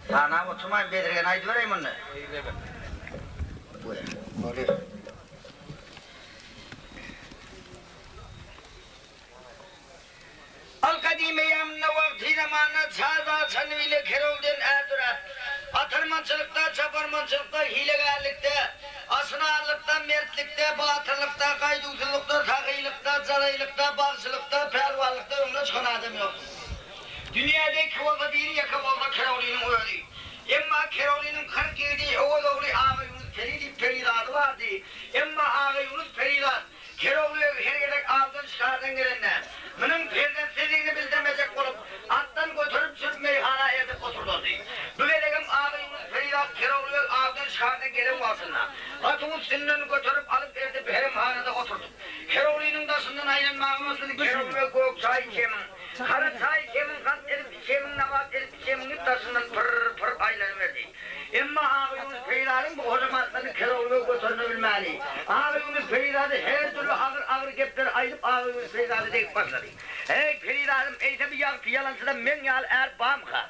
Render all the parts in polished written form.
Sanap oturmaýyn, Bezirgene aýdybereýin onda. Bolýar. Al gadym eýýamynda wagty zamanda Çardag çany bile Kerol diýen är döräp, atarmançylykda, çaparmançylykda, hilegärlikde, aşynarlykda, mertlikde, batyrlykda, gaýduwsyzlykda, sahylykda, jalaýlykda, bagşylykda, pälwanlykda öňüne çykan adam ýokdur. Dünýäde iki bolsa biri ýeke bolsa Keroglynyň özi. Emma Keroglynyň 40 ýigidi Öwez ogly Agaýunus peri diýip perizady bardy. Emma Agaýunus perizat Kerogly beg her gezek awdan şikardan gelende, munuň perzentsizligini bildirmejek bolup, atdan göterip düşürip meýhana eltip oturdardy. Bu gezegem Agaýunus perizat Kerogly beg awdan şikardan gelen wagtynda, atyň üstünden göterip alyp eltip heremhanada oturdyp, Keroglynyň daşyndan aýlanmaga başlady, Kerogly beg gök çaý içemiň, gara çaý içemiň, gant edip içemiň, nabat edip içemiň diýip daşyndan pyr-pyr aýlanyberdi. Emma Agaýunus Peýzadyň bu hojamatlaryny Kerogly beg göterine bilmäni, Agaýunus Peýzady her dürli agyr-agyr gepleri aýdyp Agaýunus Peýzada degip başlady. Heý, Perizadym, eýse bu ýagty ýalançyda meň ýaly är barmyka?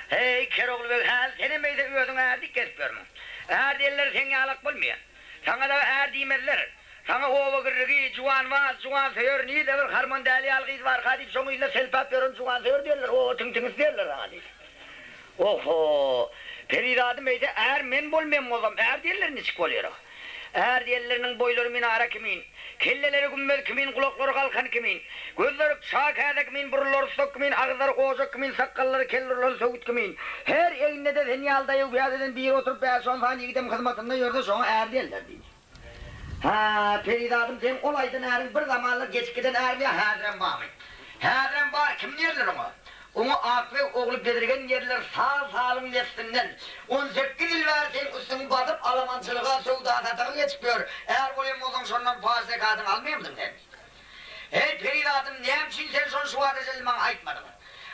Heý, Kerogly beg, häli senem eýse özüňi är diýip gezip ýörmüň. Är diýenleri seň ýalak bolmaýar. Saňa dagy är diýmezler. Saňa oba girrigi, juwanbaz, juwansöýer, nirde bir harmandäli ýaly gyz barka diýip, şoň yzynda selpäp ýören juwansöýer diýerler, oba tiňtiňisi diýerler saňa diýdi. Oho! Perizadym eýse är men bolmaýan bolsam, är diýenleri niçik bolýar-a? Är diýenleriniň boýlary minara kimin, kelleleri gümmez kimin, gulaklary galkan kimin, gözleri şa käse kimin, burunlary susak kimin, agyzlary ojak kimin, sakgallary kel urlan söwüt kimin, her egninde-de sen ýaly daýaw pyýadadan biri oturyp bäş-on sany ýigidem hyzmatynda ýörse, şoňa är diýerler diýdi. Hä, perizadym, seň ol aýdan äriň bir zamanlar geçip giden ärmi ýa häzirem barmy? Häzirem bar, kim diýerler oňa? Oňa Akbeg ogly Bezirgen diýerler, sal-salyň neslinden. 18 ýyl bäri seň üstüňi basyp, alamançylyga, söwda-sataga geçip ýör. Är bolýan bolsaň, şondan paý-zekadyňy almaýamsyň sen? Heý, perizadym, näme üçin sen şony şu wagta çenli maňa aýtmadyň?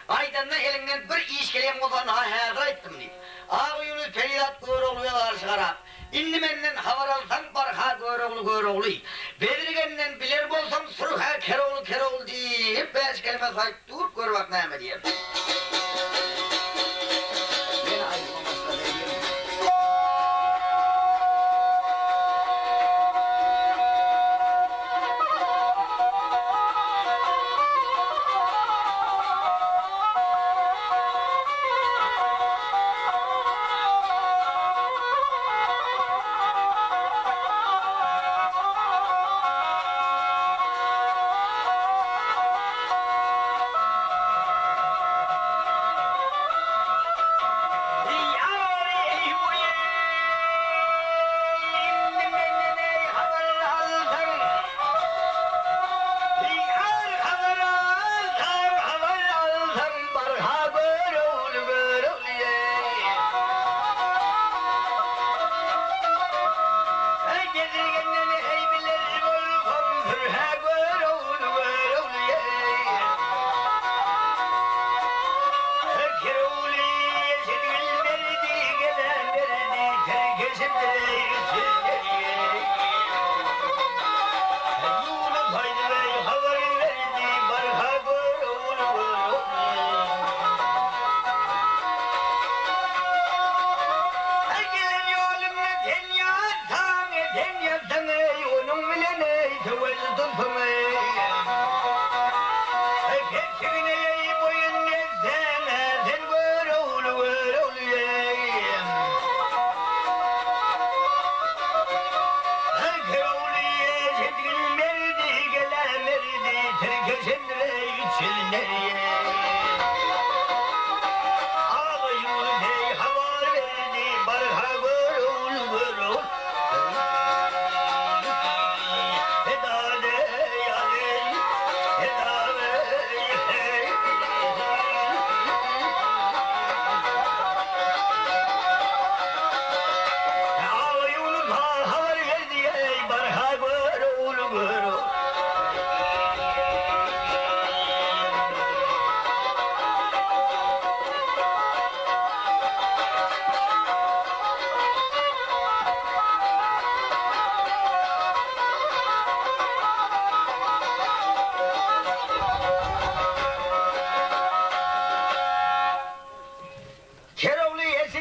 Aýdanda eliňden bir iş gelen bolsa, ynha häzir aýtdym, diýip, Agaýunus perizat Göroglyga garşy garap, Indi menden habar alsaň, barha Görogly, Görogly, Bezirgenden biler bolsaň, sür-hä Kerogly, Kerogly diýip, bäş kelime saýyp dur, gör bak näme diýer. Ýene aýdyma başlady, ýene.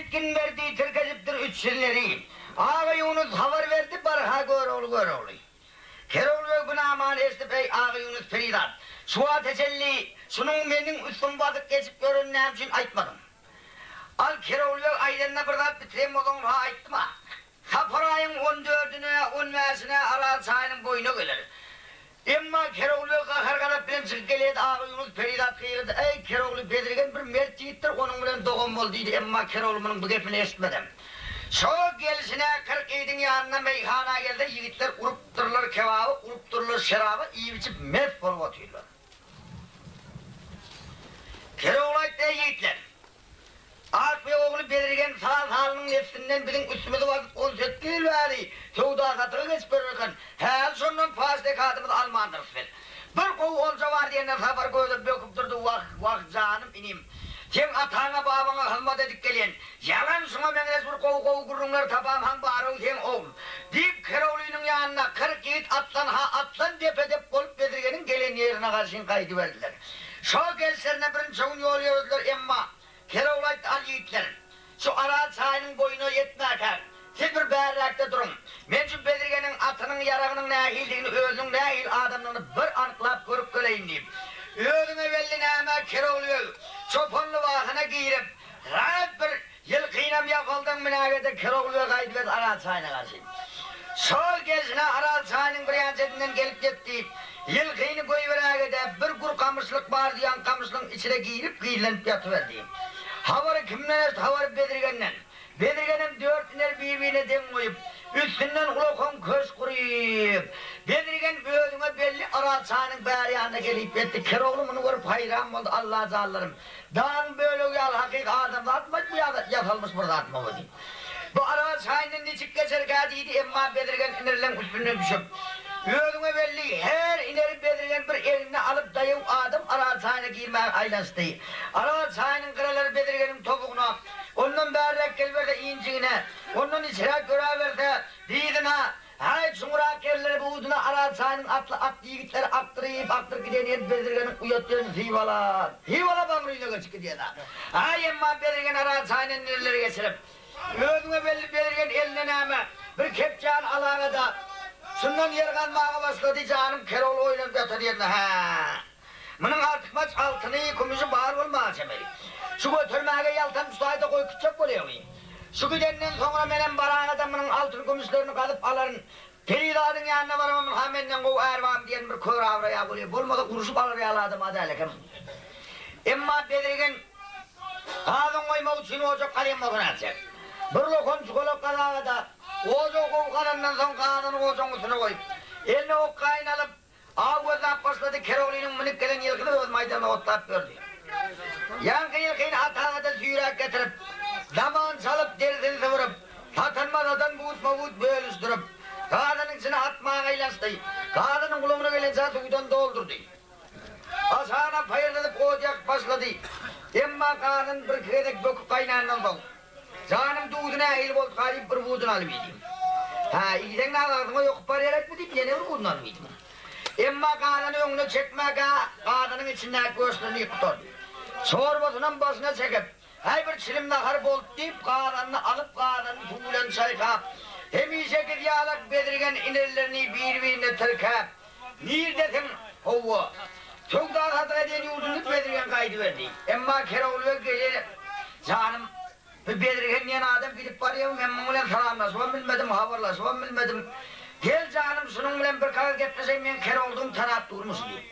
Ýitgin berdi, tirkeşipdir üç ýyl-leri. Aga Ýunus habar berdi, barha Görogly, Görogly. Kerogly beg bu namany eşidip, Eý, Aga Ýunus perizat, şu wagta çenli şunuň meniň üstüm basyp geçip ýörenini näme üçin aýtmadyň? Al, Kerogly beg aýdanyna bir zat bitiren bolsaňam-ha aýtdym-a. Sapar aýyň on dördüne, on bäşine Aral çaýynyň boýuna geler. Emma Kerogly beg gahar-gazap bilen çykyp gelýärdi, Aga Ýunus perizat gygyrdy, Eý, Kerogly, Bezirgen bir mert ýigitdir, onuň bilen dogan bol diýdi, emma Kerogly munuň bu gepini eşitmedem. Şo gelşine 40 ýigidiň ýanyna meýhana gelse, ýigitler urupdyrlar kebaby, urupdyrlar şeraby, iýip-içip mes bolup otyrlar. Kerogly aýtdy, Eý, ýigitler! Ak beg ogly Bezirgen saz halynyň nebsinden biziň üstümizi basyp 18 ýyl bäri söwda-satyga geçip ýör eken. Häli şondan paş-zekadymyzy almandyrys biz. Bir gowy olja bar diýenden Sapar göze böküp durdy, Wah, wah, janym inim. Seň ataňa-babaňa hyzmat edip gelýän. Ýalan şuňa meňzeş bir gowy-gowy gürrüňler tapamhaň bar-ow seň ogul. Diýip, Keroglynyň ýanyna 40 ýigit atlan-ha atlan depe-dep bolup Bezirgeniň gelen ýerine garşyn gaýdyberdiler. Şo gelişlerine birinji gün ýol ýörediler, emma Kerogly aýtdy, Al ýigitler, şu Aral çaýynyň boýuna ýetmäkäk, siz bir bärräkde duruň. Men şu Bezirgeniň atynyň, ýaragynyň nähilidigini, özüniň nähili adamdygyny bir anyklap görüp geleýin diýip, özüňe belli näme, Kerogly beg çopan lybasyna girip, rahat bir Ýylkynam ýapaldaň minägede Kerogly beg gaýdyberdi Aral çaýyna garşy. Şol gelşine Aral çaýynyň bir ýan çetinden gelip ýetdi. Ýylkyny goýberägede bir gür gamyşlyk bardy ýaňky gamyşlygyň içine girip gizlenip ýatyberdi. Habary kimden eşitdi habary Bezirgenden. Bezirgenem dört iner bir-birine deň goýup, üstünden ulakan köşk guryp. Bezirgen özüňe belli Aral çaýynyň bäri ýanyna gelip ýetdi. Kerogly muny görüp haýran boldy, Alla janlarym, Dagyň bölegi ýaly hakyky adamzatmy bu ýa-da ýasalmyş bir zatmy bu diýip. Bu Aral çaýyndan niçik geçerkä diýdi, emma Bezirgen inerleň üstünden düşüp, Özüňe belli, her ineri Bezirgen bir egnine alyp daýaw adam Aral çaýyna girmäge aýlanyşdy. Aral çaýynyň gyralary Bezirgeniň topugyna, ondan bärräk geliberse injigine, ondan içräk ýöräberse dyzyna, Häý, çuňrak ýerlere buduna Aral çaýynyň atly atly ýigitleri akdyryp, akdyryp giden ýeri Bezirgeniň uýat ýerini sybalap, sybalap aňryna geçip gidýär-ä. Häý, emma Bezirgen Aral çaýyny nirelere geçirip, özüňe belli Bezirgen eline näme, bir kepjäni alaga-da, şundan ýer gazmaga başlady, janym kerol oýlanyp ýatan ýerinde, hä, munuň artykmaç altyny, kümüşi bar bolmaga çemeli. Şu götermäge ýaltan tutaýda goýup gitjek bolýaňy. Şu gidenden soňra menem baraga-da munuň altyn-kümüşlerini gazyp alaryn. Perizadyň ýanyna baramam, ynha menden gowy är barmy diýen bir kör abraýa bolýar. Bolmasa urşup alar ýaly adam-a däl eken. Emma Bezirgen gazyn goýmak üçin ojak gazýan bolsa nätjek. Bir lokan çukalak gazaga-da, ojagy gowy gazandan soň gazany ojagyň üstüne goýup, eline okgaýyny alyp, Aw gözläp başlady, Keroglynyň münüp gelen ýylkyny öz maýdalyna otlap ýördi. Ýaňky ýylkyny Atagada süýräp getirip, zaman çalyp, derisini sybyryp, satanma-satan butma-but bölüşdirip, gazanyň içine atmaga ýylaşdy. Gazanyň gulagyna gelinçä suwdan doldurdy. Aşagyna paýyrdadyp ot ýakyp başlady. Emma gazan birki gezek böküp gaýnandan soň, Janym duzy nähili bolduka diýip bir buduny alyp iýdim. Hä, iýseň nä agzyňa ýokup barýaretmi diýip ýene bir buduny alyp iýdim. Emma gazany öňüne çekmäkä gazanyň içindäki göçlerini iýip gutardy. Çorbasynam başyna çekip, Häý bir çilim nahar boldy diýip gazanyny alyp gazanyny suw bilen çaýkap, hemişeki ýalak bezirgen inerlerini bir-birine tirkäp, Nirdesiň? Howwa. Söwda-satyk edýän ýurduň diýip Bezirgen gaýdyberdi. Emma Kerogly beg gije Janym, bu Bezirgen diýen adam gidip barýar, men muň bilen salamlaşybam bilmedim, habarlaşybam bilmedim. Gel janym, şunuň bilen bir kagyz gepleşeýin, meň Keroglydygymy tanap durmuşy diýip.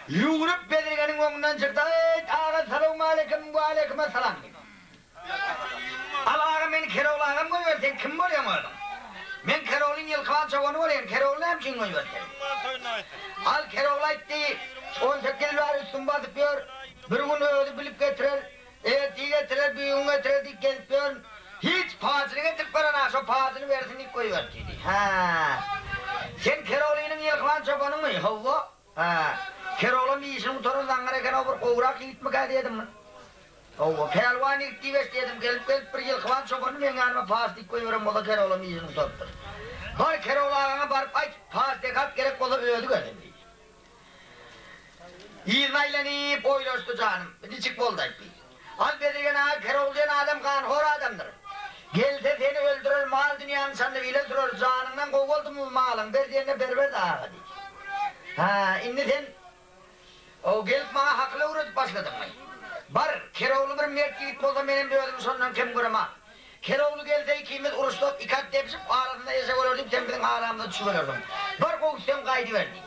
Ýüwrüp Bezirgeniň öňünden çykdy, Eýt, aga, salowmaleýkim, waleýkimessalam diýip. Al aga meni Kerogly agam goýber sen kim bolýaň özüň? Men Keroglyň ýylkyban çobany bolýan Kerogly näme üçin goýber seni? Al Kerogly aýtdy 18 ýyl bäri üstümi basyp ýör bir gün özi bilip getirer ertir getirer bügün getirer diýip gezip ýörün hiç pajyny getirip berena şo pajyny bersin diýip goýber diýdi. Hä sen Keroglynyň ýylkyban çobanyňmy? Howwa. Hä Keroglam işini gutaran zaňňar eken o bir gowrak ýigitmikä diýedim. Hawa, pälwan ýigit diýip eşidýärdim, gelip-gelip bir ýylkyban çobany meň ýanyma pas diýip goýberen bolsa Kerolam işini gutarypdyr. Bar Kerogly agaňa baryp aýt, pas dekat gerek bolsa özi gelsin diý. Yzyna aýlanyp oýlanşdy janym, niçik boldy aýt diý. Al Bezirgen aga Kerogly diýen adam ganhor adamdyr. dünýäniň çandy bile sürer, janyňdan gowy boldumy bu malyň, ber diýende beriberdi aga diýdi. Hä, indi sen o gelip maňa hakyl öwredip başladyňmy? Bar, Kerogly bir mert ýigit bolsa menem özümi şondan kem göremok. Kerogly gelse ikimiz uruşsak, iki at depişip, arasynda eşek öler diýip sen biziň aramyza düşüp ölersiň. Bar gowusy sen gaýdyber diýdi.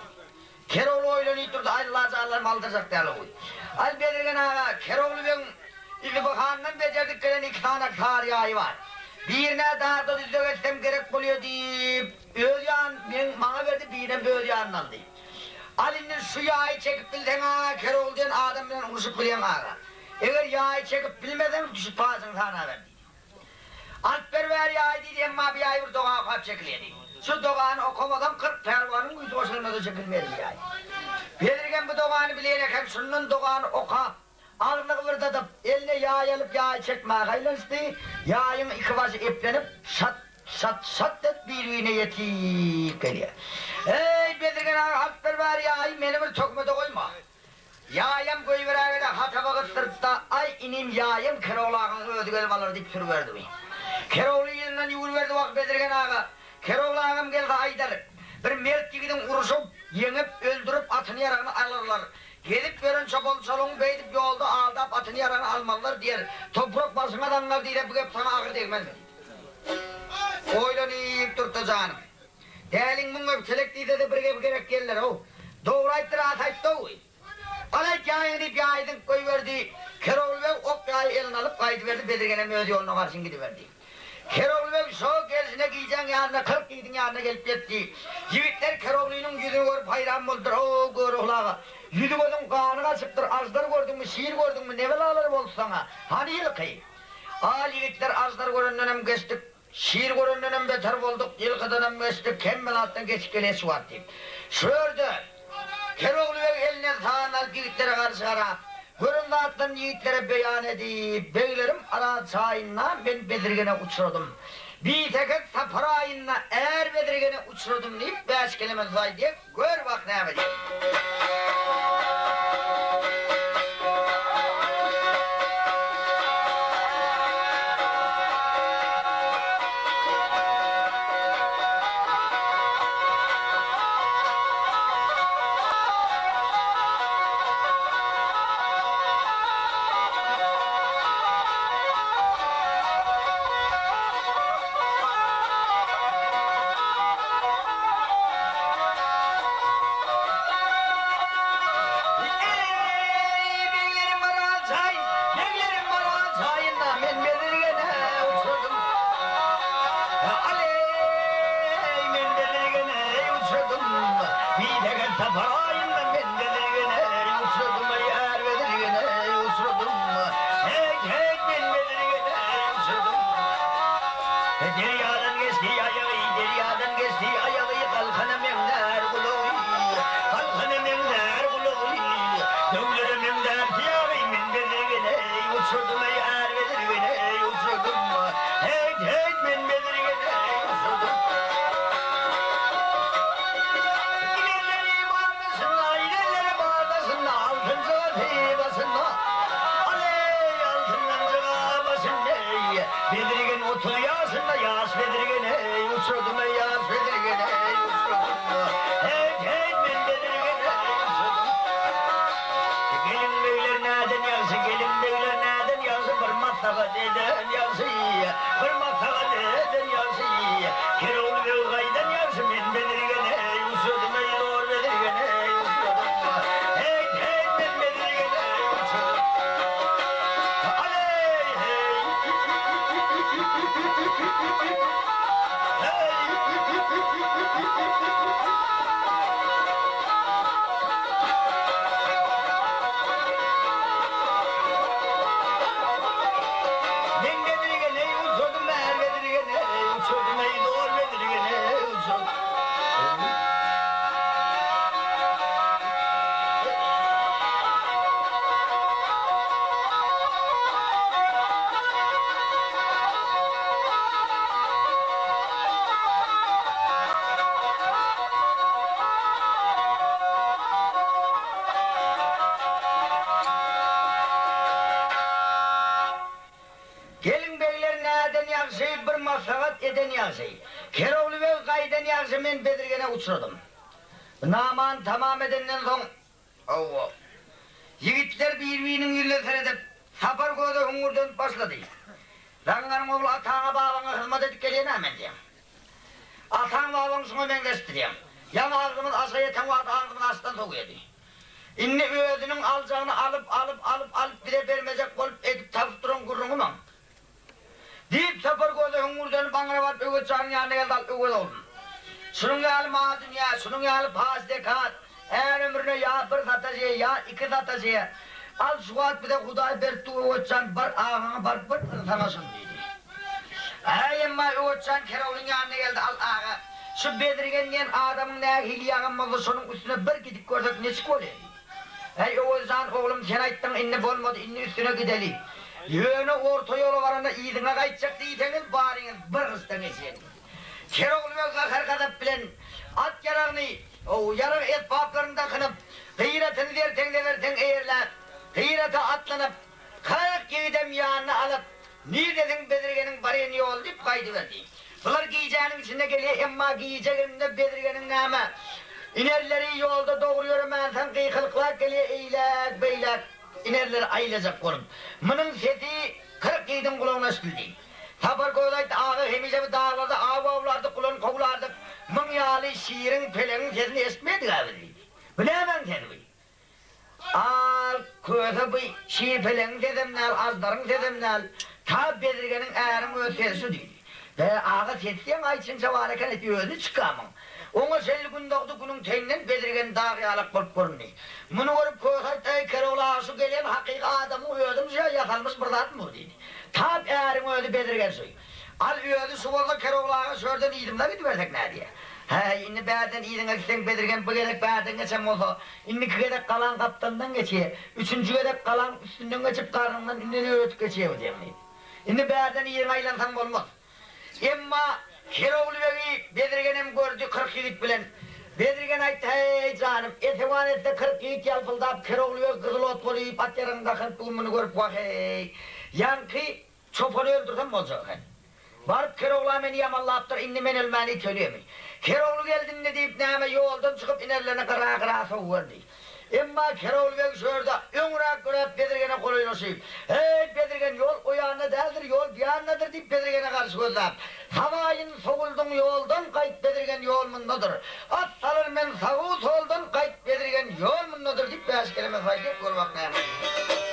Kerogly oýlanyp durdy, Allajanlarym aldyrjak däl goý. Al Bezirgen aga, Kerogly begiň Ildibahandan bejerdik gelen iki sany sary ýaýy bar. Birine darda düzde gezsem gerek bolýa diýip, öz ýan, meň, maňa berdi, birinem öz ýanyna aldy. Al indi şu ýaýy çekip bilseň aga, Kerogly diýen adam bilen urşup bilýäň aga. Eger ýaýy çekip bilmeseň, düşüp paýyň sanaber diýdi. Alyp ber bäri ýaýy diýdi, emma bu ýaý bir doga okap çekilýärdi. Şu dogany okamasaň, 40 pälwanyň güýji goşulanda-da çekilmezdi ýaý. Bezirgen bu dogany bilýän eken, şundan dogany okap, agzyny gybyrdadyp, eline ýaý alyp ýaýy çekmäge aýlanyşdy, ýaýyň iki başy eplenip, şat, şat, şat edip bir-birine ýetip gelýär. Eý, Bezirgen aga, alyp ber bäri ýaýy, meni bir töhmete goýma. Ýaýam goýberägede hataba gysdyrtda, aý inim ýaýam Kerogly agaň özi gelip alar diýip sürüberdi. Kerogly yzyndan ýüwüriberdi wah Bezirgen aga, Kerogly agam gelse aýdar, bir mert ýigidiň uruşyp, ýeňip, öldürip atyny-ýaragyny alarlar. Gezip ýören çopan-çolugyň beýdip ýolda aldap atyny-ýaragyny almazlar diýer, toprak başyňa zaňňar diýse bu gep saňa agyr degmezmi diýdi. Oýlanyp durdy janym. Däliň muň öbtelek diýsede bir gepi gerek geller-ow. Dogry aýtdy ras aýtdy-ow. Al aýt ýaýyňy diýip ýaýy zyňyp goýberdi. Kerogly beg ok ýaýy eline alyp gaýdyberdi, Bezirgenem öz ýoluna garşyn gidiberdi. Kerogly beg şo gelşine gijäň ýaryna 40 ýigidiň ýanyna gelip ýetdi. Ýigitler Keroglynyň ýüzüni görüp haýran boldular, O, Görogly aga, ýüzi-gözüň gany gaçypdyr, aždar gördüňmi, şir gördüňmi, ne belalar boldy saňa, hany ýylky? Al ýigitler aždar görendenem geçdik, Şir görendenem beter bolduk, ýylkydanam geçdik, hemme zatdan geçip gelýäs şu wagt diýip. Şu ýerde Kerogly beg eline san alyp ýigitlere garşy garap, gören zatlaryny ýigitlere beýan edip, Beglerim Araz çaýynda men bezirgene uçradym. Bisähet sapar aýynda är bezirgene uçradym diýip, bäş keleme söz aýdýar, gör bak näme diýip. Eý, beglerim Maral çaý, beglerim Maral çaýynda men bezirgene uçradym. Aleý, men bezirgene uçradym. Bisähet sapar aýynda men bezirgene uçradym. Eý, är bezirgene uçradym. Heý, heý, men bezirgene uçradym. Derýadan geçdi aýagy, derýadan geçdi aýagy, Galkana meňzär gulagy, galkana meňzär gulagy, Döwlere meňzär syýagy, men bezirgene uçurdym, eý, är bezirgene uçurdym, heýt, heýt, men bezirgene uçurdym. Ilerleri bardasynda, ilerleri bardasynda, altyn jygasy başynda, Aleý, altyndan jyga başynda, eý, Bezirgen 30 ýaşynda, ýaş bezirgen, eý, uçurdym, eý, ýaş bezirgen, eý, uçurdym, heýt, heýt, men bezirgen, eý, uçurdym. Gelin begler näden ýagşy, gelin begler näden ýagşy, bir maslahat eden ýagşy, bir maslahat eden ýagşy, Kerogly beg gaýdan ýagşy, men bezirgen, eý, uçurdym, eý, zor bezirgen, eý, uçurdym, heýt, heýt, men bezirgen, eý, uçurdym. Aleý, heý! Heý! Bezirgen näden ýagşy, bir maslahat eden ýagşy. Kerogly beg gaýdan ýagşy men Bezirgene uçradym. Bu namany tamam edenden soň, hawa, ýigitler bir-biriniň ýüzüne seredip, Sapar göze hüňňürdenip başlady. Zaňňaryň ogly ataňa-babaňa hyzmat edip gelýän-ä men diýýän. Ataň-babaň şuňa meňzeşdi diýýän. Ýaňy agzymyz aşa ýeten wagty agzymyz aşdan sowýady. Indi özüniň aljagyny alyp, alyp, alyp, alyp bize bermejek bolup edip tapyp duran gürrüňi maň. Diýip, Sapar göze hüňňürdenip aňra baryp Öwez janyň ýanyna geldi, Al, Öwez oglum. Şunuň ýaly mal-dünýä, şunuň ýaly paç-zekat, är ömrüne ýa bir sataşýa, ýa iki sataşýa. Al, şu wagt bize Hudaý beripdi Öwez jan, bar agaňa baryp bir yrsaňa şuny diýdi. Äý, emma Öwez jan Keroglyň ýanyna geldi, Al, aga, şu Bezirgen diýen adamyň nähili ýagam bolsa şonuň üstüne bir gidip görsek niçik bolýa diýdi. Äý, Öwez jan, oglum, sen aýtdyň, indi bolmady, indi üstüne gideli. Ýöne orta ýola baranda yzyňa gaýtjak diýseňiz, baryňyz bir gyşdan geçer diýdi. Kerogly beg gahar-gazap bilen at ýaragyny, ýarag esbaplaryny dakynyp, Gyratyny zerteň-zeberteň eýerläp, Gyrata atlanyp, 40 ýigidem ýanyna alyp, Nirdesiň Bezirgeniň barýan ýoly diýip gaýdyberdi. Bular gijäniň içinde gelýär, emma gije gelende Bezirgeniň näme, inerleri ýolda dogry ýöremänsoň gykylyklap gelýär, eýläk-beýläk inerleri aýlajak bolup. Munuň sesi 40 ýigidiň gulagyna eşidildi. Sapar göz aýtdy, Aga, hemişe bu daglarda aw awlardyk, gulan kowlardyk, muň ýaly şiriň, peleňiň sesini eşitmedik-ä biz diýdi. Bu nämäň sesi bu? Al, köse bu şir-peleňiň sesem däl, aždaryň sesem däl, ta Bezirgeniň äriň öz sesi şu diýdi. Be, aga, ses diýen aýçynça bar eken, et özüni çykamyň. Oňa şelli gün dogdy, günüň teýinden Bezirgen dag ýalak bolup göründi. Muny görüp köse aýtdy, Eý, Kerogly aga, şu gelen hakyky adamyň özümi şu ýa ýasalmyş bir zatmy bu diýdi. Tap äriň özi Bezirgen şu. Al, özi şu bolsa Kerogly aga şu ýerden yzymyza gidibersek nädýä? Häý, indi bärden yzyňa gitseň Bezirgen bu gezek bärden geçen bolsa, indiki gezek galaň gapdalyndan geçýä, üçünji gezek galaň üstünden geçip garnyňdan indeni ötüp geçýä bu diýen diýdi. Indi bärden yzyňa aýlansaň bolmaz. Emma Kerogly begi Bezirgenem gördi 40 ýigit bilen. Bezirgen aýtdy, Häý, janym, esewan etse 40 ýigit ýalpyldap Kerogly beg gyzyl ot bolup at ýaragyny dakynyp dur muny görüp wah-eý, ýaňky Çopany öldürsem boljak eken. Baryp Kerogla meni ýamanlapdyr, indi men ölmän it ölýemi? Kerogly geldi indi diýip näme ýoldan çykyp inerlerini gyra-gyra sowuberdi. Emma Kerogly beg şu ýerde öňräk ýöräp Bezirgene golaýlaşyp, Heý, Bezirgen, ýol o ýanda däldir, ýol bu ýandadyr diýip Bezirgene garşy gözläp, Sabaýyn sowuldyň ýoldan gaýt Bezirgen ýol mundadyr. At salar men sagu-soldan gaýt Bezirgen ýol mundadyr diýip bäş keleme saýdy, gör bak näme diýdi.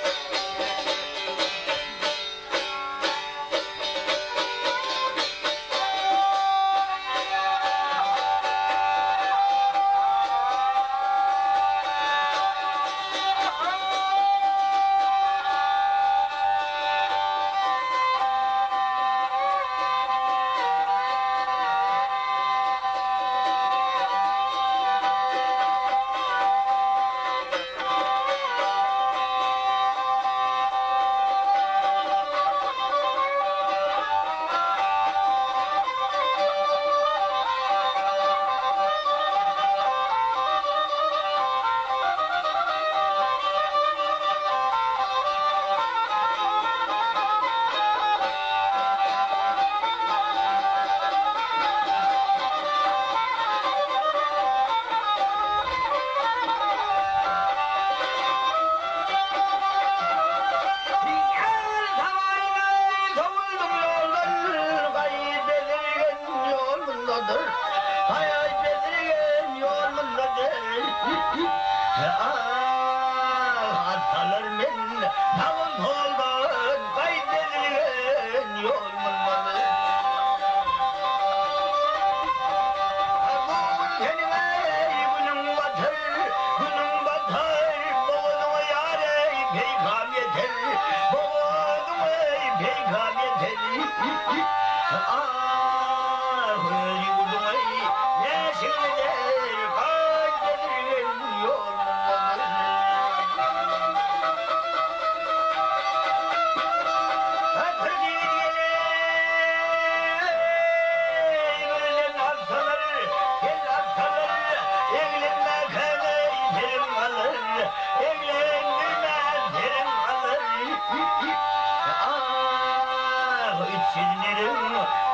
Çilleriň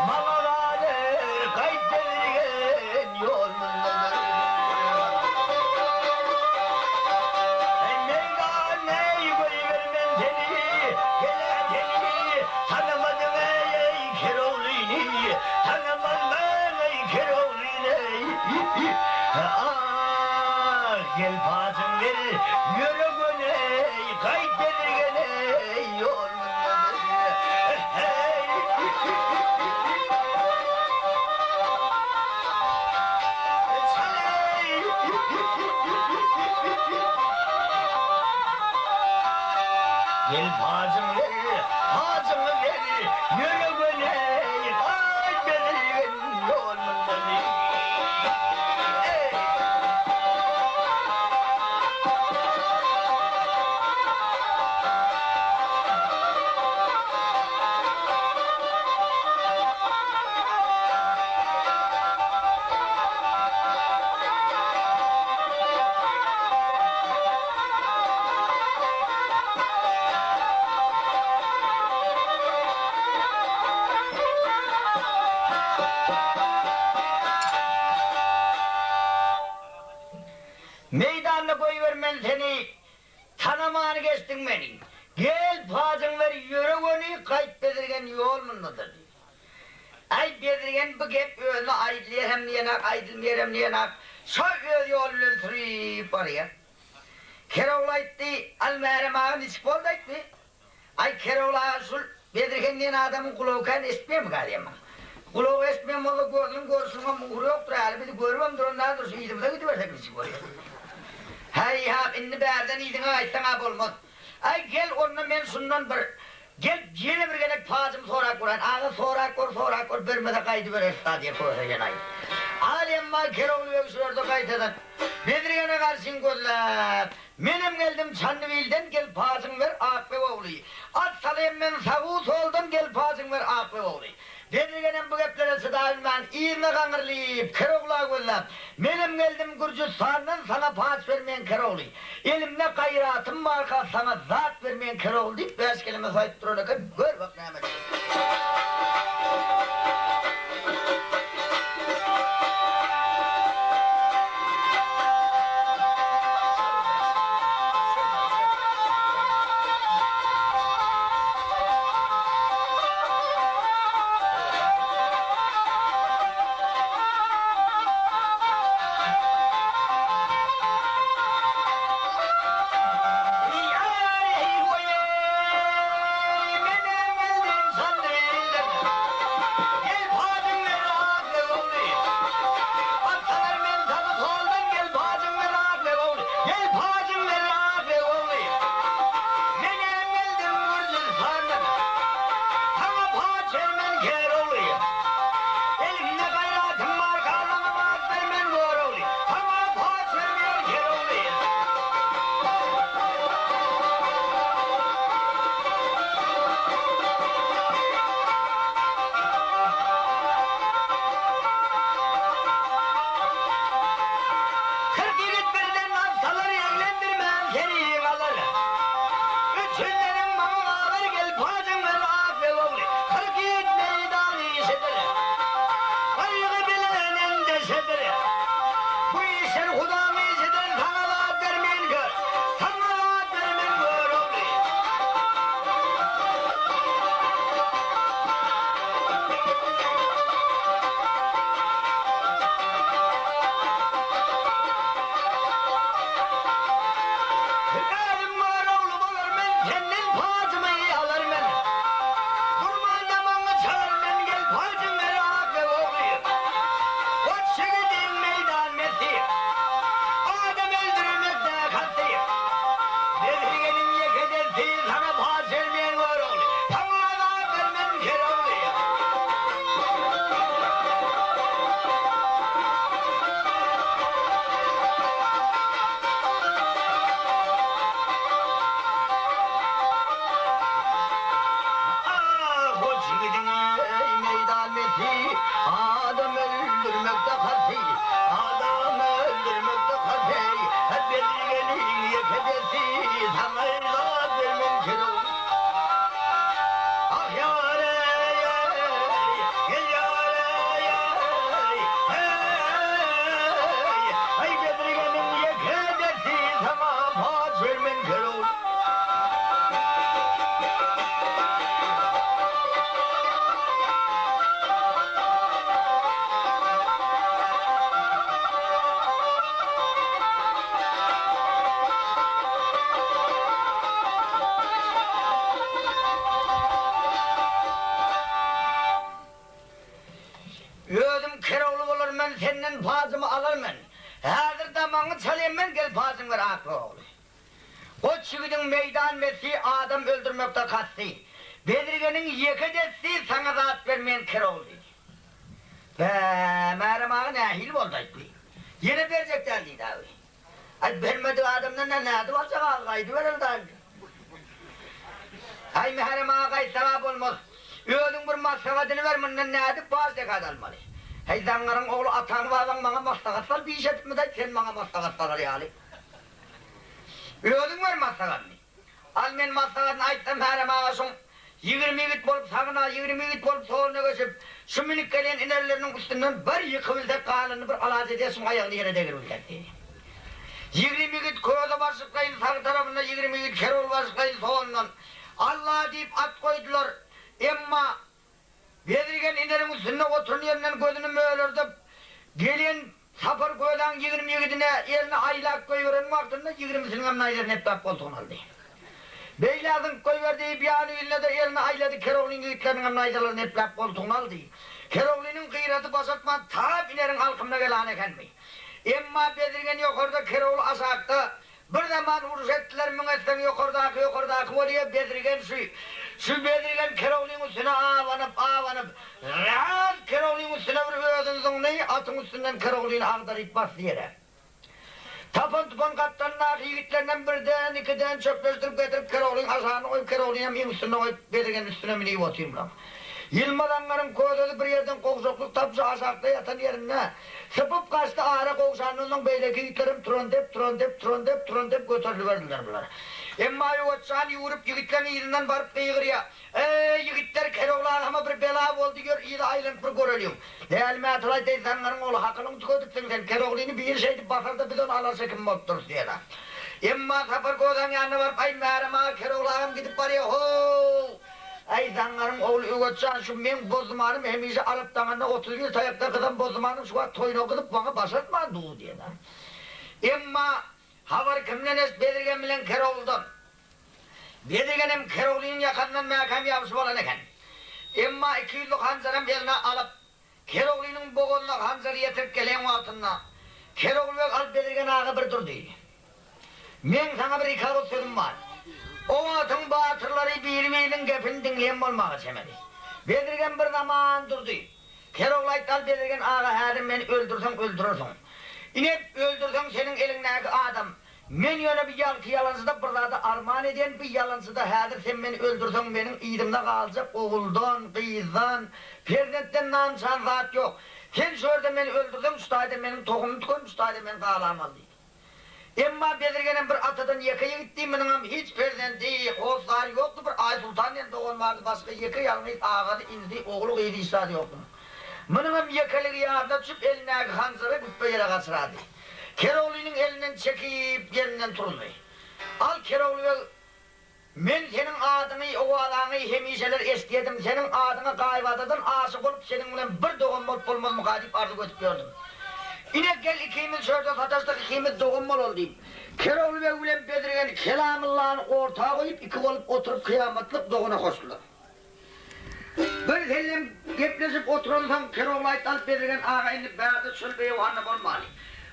maňa galar, gaýt bezirgen ýol mundadyr. Eý, meýdan, eý, goýbermen seni, gel-ä seni, tanamadyň eý, Keroglyny, tanamazmaň eý, Keroglyny, eý. Ah, gel pajyň ber, ýöre göni, eý, gaýt bezirgen, eý, ýol mundadyr. Gel pajyňy ber, pajyňy ber, ýöre göni, gaýt bezirgen ýol mundadyr. Meýdanda goýbermen seni, Tanamany geçdiň meni. Gel, pajyň ber, ýöre göni, Gaýt bezirgen ýol mundadyr diýdi. Aý, bezirgen bu gep özüne aýdylýar hem diýenak, aýdylmaýar hem diýenak, şol öz ýoly bilen sürüp barýar. Kerogly aýtdy, Al Märem aga niçik boldy aýtdy. Aý, Kerogly aga şul bezirgen diýen adamyň gulagy kän eşitmeýärmikä diýen maňa. Gulagy eşitmeýän bolsa gözüniň görüşiniňem ugry ýokdur, häli bizi görübem duran däldir, şu yzymyza gidibersek niçik bolýar. Häý-ha, indi bärden yzyňa gaýtsaň-a bolmaz. Aý, gel, onda men şundan bir, gel, ýene bir gezek pajymy sorap göräýin. Aga, sorap gör, sorap gör, bermese gaýdybereris-da, diýip, Köse ýene aýtdy. Al, emma Kerogly beg şu ýerde gaýtadan Bezirgene garşyň gözläp, Menem geldim Çandybilden, gel pajyňy ber, Akbeg ogly. At salaýyn men sagu-soldan, gel pajyňy ber, Akbeg ogly. Bezirgenem bu geplere çydabilmän, yzyna gaňrylyp, Kerogla gözläp, Menem geldim Gürjüstandan saňa paç bermeýin Kerogly. Elimde gaýratym barka saňa zat bermeýin Kerogly diýip bäş keleme saýyp duran eken, gör bak näme diýip. Kerogly bolar men senden pajymy alar men. Häzir damagyňy çalýan men gel pajyňy ber Akbeg ogly. Goç ýigidiň meýdan messi adam öldürmekde kasty. Bezirgeniň ýeke dessi saňa zat bermeýän Kerogly diýdi. Bä, Mährem aga nähili boldy aýtdy. Ýene berjek däl diýdi abi. Aý bermedik adamdan nä nädip aljak aga gaýdybereli da indi. Aý Mährem aga gaýtsaga bolmaz. Özüň bir maslahatyny ber mundan nädip bar zekat almaly. Häý zaňňaryň ogly ataň babaň maňa maslahat sal bir iş edipmidaý sen maňa maslahat salar ýaly. Özüň ber maslahatyny. Al men maslahatyny aýtsam Mährem aga şuň 20 ýigit bolup sagyna, 20 ýigit bolup soluna geçip, şu münüp gelýän inerleriniň üstünden bir ýykybilsek galanyny bir alaç edýäs şuň aýagyny ýere degiribilsek diýdi. 20 ýigit köze başlyklaýyn sag tarapynda 20 ýigit kerol başlyklaýyn solundan Alla diýip at goýdular. Emma Bezirgen ineriň üstünde oturan ýerinden gözüni mölerdip, gelen Sapar göläň 20 ýigidine elini aýlap goýberen wagtynda ýigrimisiniňem naýzasyny epläp goltugyna aldy. Beýlä zyňyp goýberdi, bir ýany ýüzüne-de elini aýlady, Keroglyň ýigitleriniňem naýzalaryny epläp goltugyna aldy. Keroglynyň gyraty başartman tap ineriň alkymyna gelan ekenmi. Emma Bezirgen ýokarda, Kerogly aşakda, Bir zaman uruş etdiler, müň etseň ýokardaky ýokardaky bolýa, Bezirgen şu, şu Bezirgen Keroglyň üstüne abanyp, abanyp, raz Keroglyň üstüne bir özüni zyňdy, atyň üstünden Keroglyny agdaryp basdy ýere. Tapan-tupan gapdalyndaky ýigitlerinem birden, ikiden çöpleşdirip getirip Keroglyň aşagyna goýup, Keroglynam iň üstünde goýup, Bezirgeniň üstüne münip otyr bular. Ýylmaz aňňaryň közesi bir ýerden gowşaklyk tapyp şu aşakda ýatan ýerinde sypyp gaçdy ara gowşandan soň beýleki ýigitlerem turan dep, turan dep, turan dep, turan dep göteriliberdiler bular. Emma Öwezjan ýüwrüp ýigitleň yzyndan baryp gygyrýa, Eý, ýigitler Kerogly agama bir bela boldy ýör yza aýlanyp bir göreliň. Däli Mätalaý deý zaňňaryň ogly hakylyňy tükedipsiň sen Keroglyny biri şeýdip basarda biz ony alarça kim bolup durus diýen-ä. Emma Sapar Gözaň ýanyna baryp Aý Märem aga Kerogly agam gidip barýa how! Äý, zaňňaryň ogly Öwez jan, şu meň bozdumanym hemişe alyp daňanda 31 taýakda gyzan bozdumanym şu wagt toýuna gyzyp maňa başartman dur diýen-ä. Emma habar kimden eşit Bezirgen bilen Kerogludan. Bezirgenem Keroglynyň ýakanyndan mäkäm ýabşyp alan eken. Emma ikiýüzli hanjaram eline alyp, Keroglynyň bogazyna hanjary ýetirip gelen wagtynda, Kerogly beg alyp Bezirgen aga bir durdy. Meň saňa bir iki agyz sözüm bar. O wagtyň batyrlary biri-biriniň gepini diňleýän bolmaga çemeli. Bezirgen bir zaman durdy. Kerogly aýtdy, Al Bezirgen aga häzir meni öldürseň öldürersiň. Ine, öldürseň seniň eliňdäki adam. Men ýöne bu ýagty ýalançyda bir zady arman edýän, bu ýalançyda häzir sen meni öldürseň meniň yzymda galjak oguldan, gyzdan, perzentden nam-nyşan zat ýok. Sen şu ýerde meni öldürseň şu taýda meniň tohumym tükenip şu taýda men galamaly diýdi. Emma Bezirgenem bir atadan ýeke ýigitdi, munuňam hiç perzendi, hossary ýokdy, bir Aýsultan diýen dogany bardy, başga ýeke ýalňyz agasy, inisi, ogly, gyzy hiç zady ýokdy munuň. Munuňam ýekeligi ýadyna düşüp, elindäki hanjary güpbe ýere gaçyrady. Keroglynyň elinden çekip, ýerinden turdy. Al, Kerogly beg, Men seniň adyňy, owazaňy hemişeler eşidýärdim, seniň adyňa gaýybadadan aşyk bolup, seniň bilen bir dogan bolup bolmazmyka diýip arzuw edip ýördüm. Ine, gel ikimiz şu ýerde sataşdyk, ikimiz dogan bolaly diýip, Kerogly beg bilen Bezirgen Kelamyllany orta goýup, iki bolup oturyp kyýamatlyk dogana goşdular. Bir sellem gepleşip oturansoň, Kerogly aýtdy, Alyp Bezirgen aga indi bärde çöl-beýewanda bolmaly.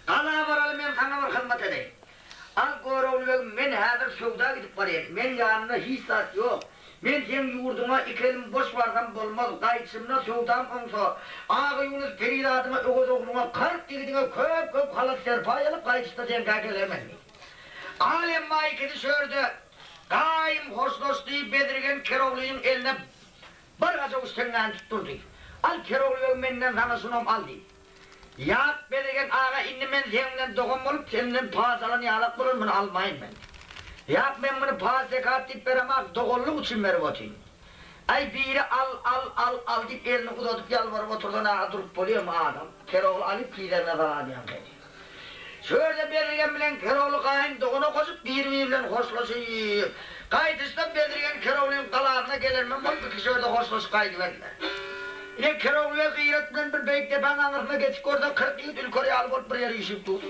Gala baraly, men saňa bir hyzmat edeýin. Al, Görogly beg, men häzir söwda gidip barýan. Meň ýanymda hiç zat ýok. Men seň ýurduňa iki elim boş barsam bolmaz. Gaýdyşymda söwdam oňsa, Agaýunus perizadyňa, Öwez ogluňa, 40 ýigidiňe köp-köp halat-serpaý alyp gaýdyşda seňkä gelermen, diýdi. Al, emma ikisi şu ýerde gaýym hoşlaşdy, Bezirgen Keroglynyň eline bir gaçawuç teňňäni tutdurdy. Al, Kerogly beg, menden saňa şunam al, diýdi. Ýat Bezirgen aga indi men seň bilen dogan bolup sen bilen paç alan ýalak bolan muny almaýyn men. Ýak men muny paç zekat diýip beremak doganlyk üçin berip otyn. Aý biri al al al al diýip elini uzadyp ýalbaryp otursa naha durup bolýamy adam. Kerogly alyp piderne saladýan seni. Şu ýerde Bezirgen bilen Kerogly gaýyn dogana goşup bir biri bilen hoşlaşyp gaýdyşda Bezirgen Keroglyň galasyna gelermen bolup ikisi ýerde hoşlaşyp gaýdyberdiler. Ine Kerogly beg gyrat bilen bir beýik depäň aňyrsyna geçip görse 40 ýigit ülker ýaly bolup bir ýere üýşüp dur.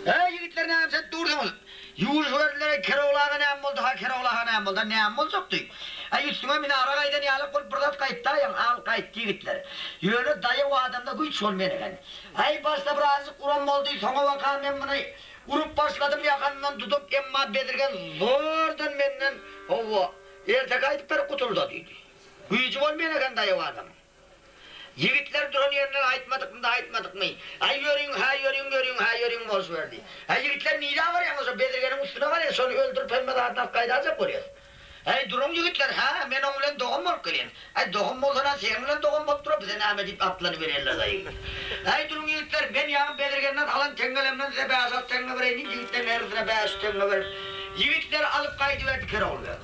Heý ýigitler näme şeýdip dursuňyz? Ýuwuşyberdiler-eý, Kerogly aga näme boldy, ha Kerogly aga näme boldy, näme boljakdy? Äý, üstüňe minara gaýdan ýalak bolup bir zat gaýtdaýaň, al, gaýtdy ýigitler. Ýöne daýaw adamda güýç bolmaýan eken. Äý, başda birazjyk uran boldy, soňa baka men muny urup başladym ýakamdan tutup, emma Bezirgen zordan menden, Howwa, erteki aýdyp berip gutulda diýdi. Güýji bolmaýan eken daýaw adamyň. Ýigitler duran ýerinden aýtmadykmy-da aýtmadykmy, Aý, ýörüň, hä, ýörüň, ýörüň, hä, ýörüň bolşuberdi. Äý, ýigitler, nirä barýaňyz, şo Bezirgeniň üstüne barýas, şony öldürip hemme zadyny alyp gaýdajak bolýas. Äý, duruň, ýigitler, hä, men oň bilen dogan bolup gelýän. Äý, dogan bolsan-a seniň bilen dogan bolup dur-a, bize näme diýip atlanyberýärler-dä ýigitler. Äý, duruň, ýigitler, men ýaňy Bezirgenden alan teňňelemden size bäş-alty teňňe bereýin diýip, ýigitleriň hersine bäş teňňe berip, ýigitleri alyp gaýdyberdi Kerogly beg.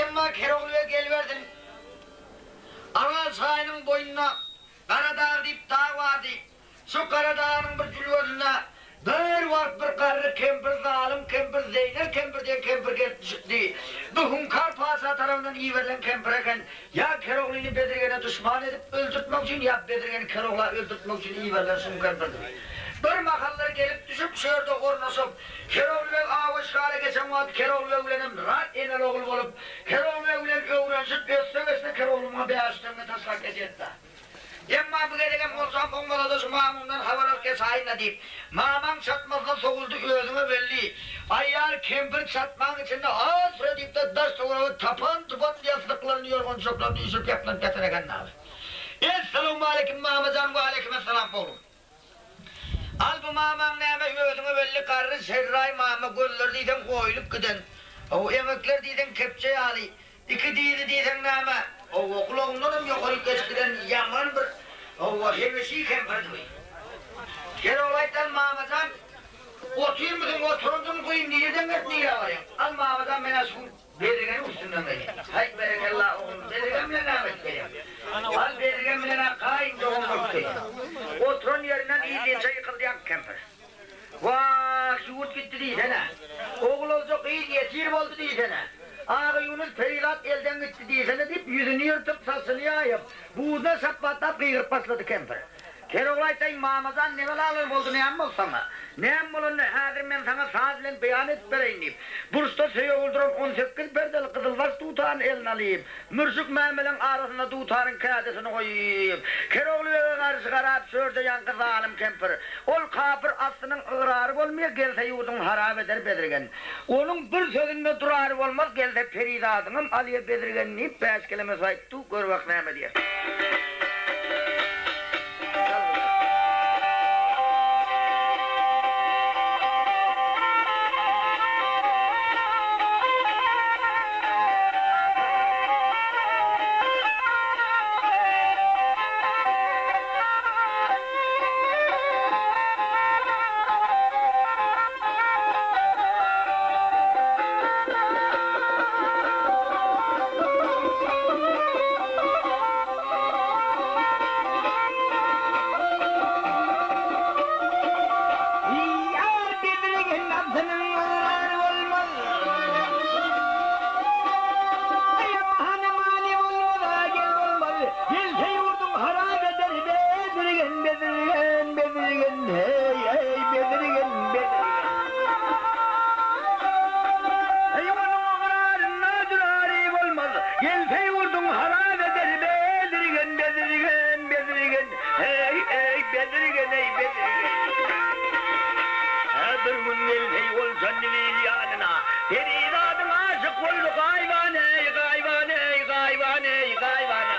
Emma Kerogly beg gelibersin. Aral çaýynyň boýunda Gara dag diýip dag bardy. Şu Gara dagynyň bir jülgesinde bir wagt bir garry kempir, zalym kempir, Zeýnel kempir diýen kempir gelip düşüpdi. Bu Hüňkar patyşa tarapyndan iberilen kempir eken. Ýa Keroglyny Bezirgene duşman edip öldürtmek üçin, ýa Bezirgeni Kerogla öldürtmek üçin iberilen şum kempirdi. Bir mahallar gelip düşüp, şu ýerde ornaşyp, Kerogly beg awa şikara geçen wagt Kerogly beg bilenem rat eneli-ogul bolup, Kerogly beg bilen öwrenişip, ötse-geçse Kerogly muňa bäş teňňe taşlap geçerdi-dä. Emma bu gezegem olsam oňmasa-da şu mamamdan habar alyp geçaýyn-da diýip, mamaň çatmasyna sowuldy, özüňe belli, aýal kempir çatmaň içinde az-süre diýip-de daş-töwerege tapan-tupan ýassyklaryny, ýorgan-düşeklerini üýşürip ýaplanyp ýatan eken dagy. Essalawmaleýkim, mama jan, waleýkimessalam, oglum. Al bu mamaň näme özüňe belli garry şerraý mama gözleri diýseň oýulyp giden hawa eňekleri diýseň kepje ýaly iki dyzy diýseň näme hawa gulagyndanam ýokaryk geçip giden ýaman bir hawa hebeşi kempirdi bu. Kerol aýtdan mamajan otyrmysyň oturansyň guýy nirden gelip nirä barýaň al mamajan menä şu gün Bezirgeniň üstünden gelýär. Haý, berekella, oglum, Bezirgen bilen näme edip gelýäň? Al, Bezirgen bilen-ä gaýyn dogan bolup gelýän. Oturan ýerinden ilginje ýykyldy ýaňky kempir. Wah, ýurt gitdi diýsene. Ogul olja gyz ýesir boldy diýsene. Agaýunus perizat elden gitdi diýsene diýip, ýüzüni ýyrtyp, saçyny ýaýyp, buzuna şapbatlap gygyryp başlady kempir. Kerogly aýtdaýyn, mamajan, ne belalar boldy, näme boldy saňa? Näme bolanyny häzir men saňa saz bilen beýan edip bereýin, diýip, burçda söýegli duran on sekiz perdeli gyzylbaş dutaryny eline alyp, Mürşük mämeleň arasynda dutaryň kädisini goýup, Kerogly bege garşy garap şörde ýaňky zalym kempir, Ol kapyr aslynyň ygrary bolmaýar, gelse ýurduň harap eder bezirgen. Onuň bir sözünde durary bolmaz, gelse perizadyňam alýar bezirgen, diýip, bäş keleme saýypdy, gör bak näme diýer. Ýar bezirgen atynyň ygrary bolmaz. Ýa many bolmaz, gel bolmaz. Gelse ýurduň harap eder bezirgen, bezirgen, bezirgen, heý, heý, bezirgen, bezirgen. Heý, onuň ygrarynda durary bolmaz. Gelse ýurduň harap eder bezirgen, bezirgen, bezirgen, heý, eý, bezirgen, eý, bezirgen. Hä, bir gün gelse oljan il ýanyna, Perizadyň aşyk boldy gaýybana, eý, gaýybana, eý, gaýybana, eý, gaýybana.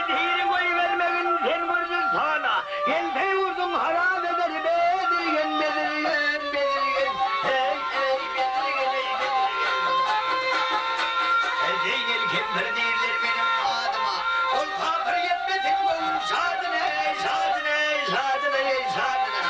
Diri goýbermegin sen Gürjüstana, Gelse ýurduň harap eder bezirgen, bezirgen, bezirgen, heý, eý, bezirgen, eý, bezirgen. Zeýnel kempir diýrler meniň adyma, Ol kapyr ýetmesin göwün şadyna, eý, şadyna, eý, şadyna, eý, şadyna.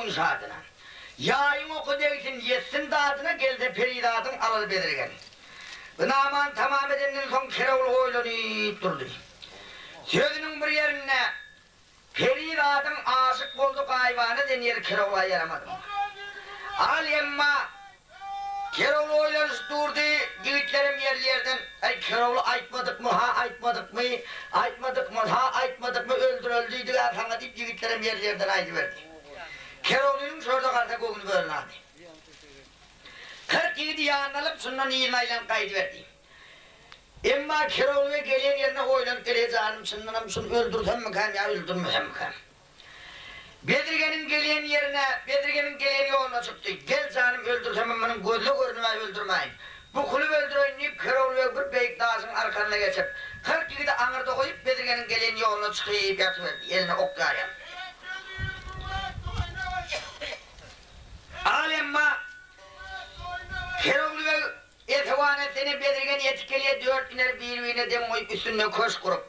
Keroglynyň şadyna. Ýaýyň oky degsin, ýetsin dadyna, gelse perizadyň alar bezirgen. Bu namany tamam edenden soň Kerogly oýlanyp durdy. Sözüniň bir ýerinde Perizadyň aşyk boldy gaýybana diýen ýeri Kerogla ýaramady. Al emma Kerogly oýlanyşyp durdy, ýigitlerem ýerli-ýerden, Äý, Kerogly aýtmadykmy, ha aýtmadykmy, aýtmadykmy, ha aýtmadykmy, öldüreli diýdig-ä saňa diýip, ýigitlerem ýerli-ýerden aýdyberdi. Keroglynyň şorda galsa göwni bölünardy. 40 ýigidi ýanyna alyp, şundan yzyna aýlanyp gaýdyberdi. Emma Keroglyga gelen ýerinde oýlanyp gele janym çyndanam şuny öldürsemmikäm ýa öldürmesemmikäm? Bezirgeniň gelen ýerine, Bezirgeniň gelen ýoluna çykdy. Gel janym öldürsemem munuň gözüne görünibä öldürmäýin. Bukulyp öldüreýin diýip Kerogly beg bir beýik daşyň arkasyna geçip, 40 ýigidi aňyrda goýup Bezirgeniň gelen ýoluna çykyp ýatyberdi. Eline ok ýaý alyp. Al emma Kerogly beg Esewan etsene Bezirgen ýetip gelýär, dört iner bir-birine dem goýup üstünde köşk gurup.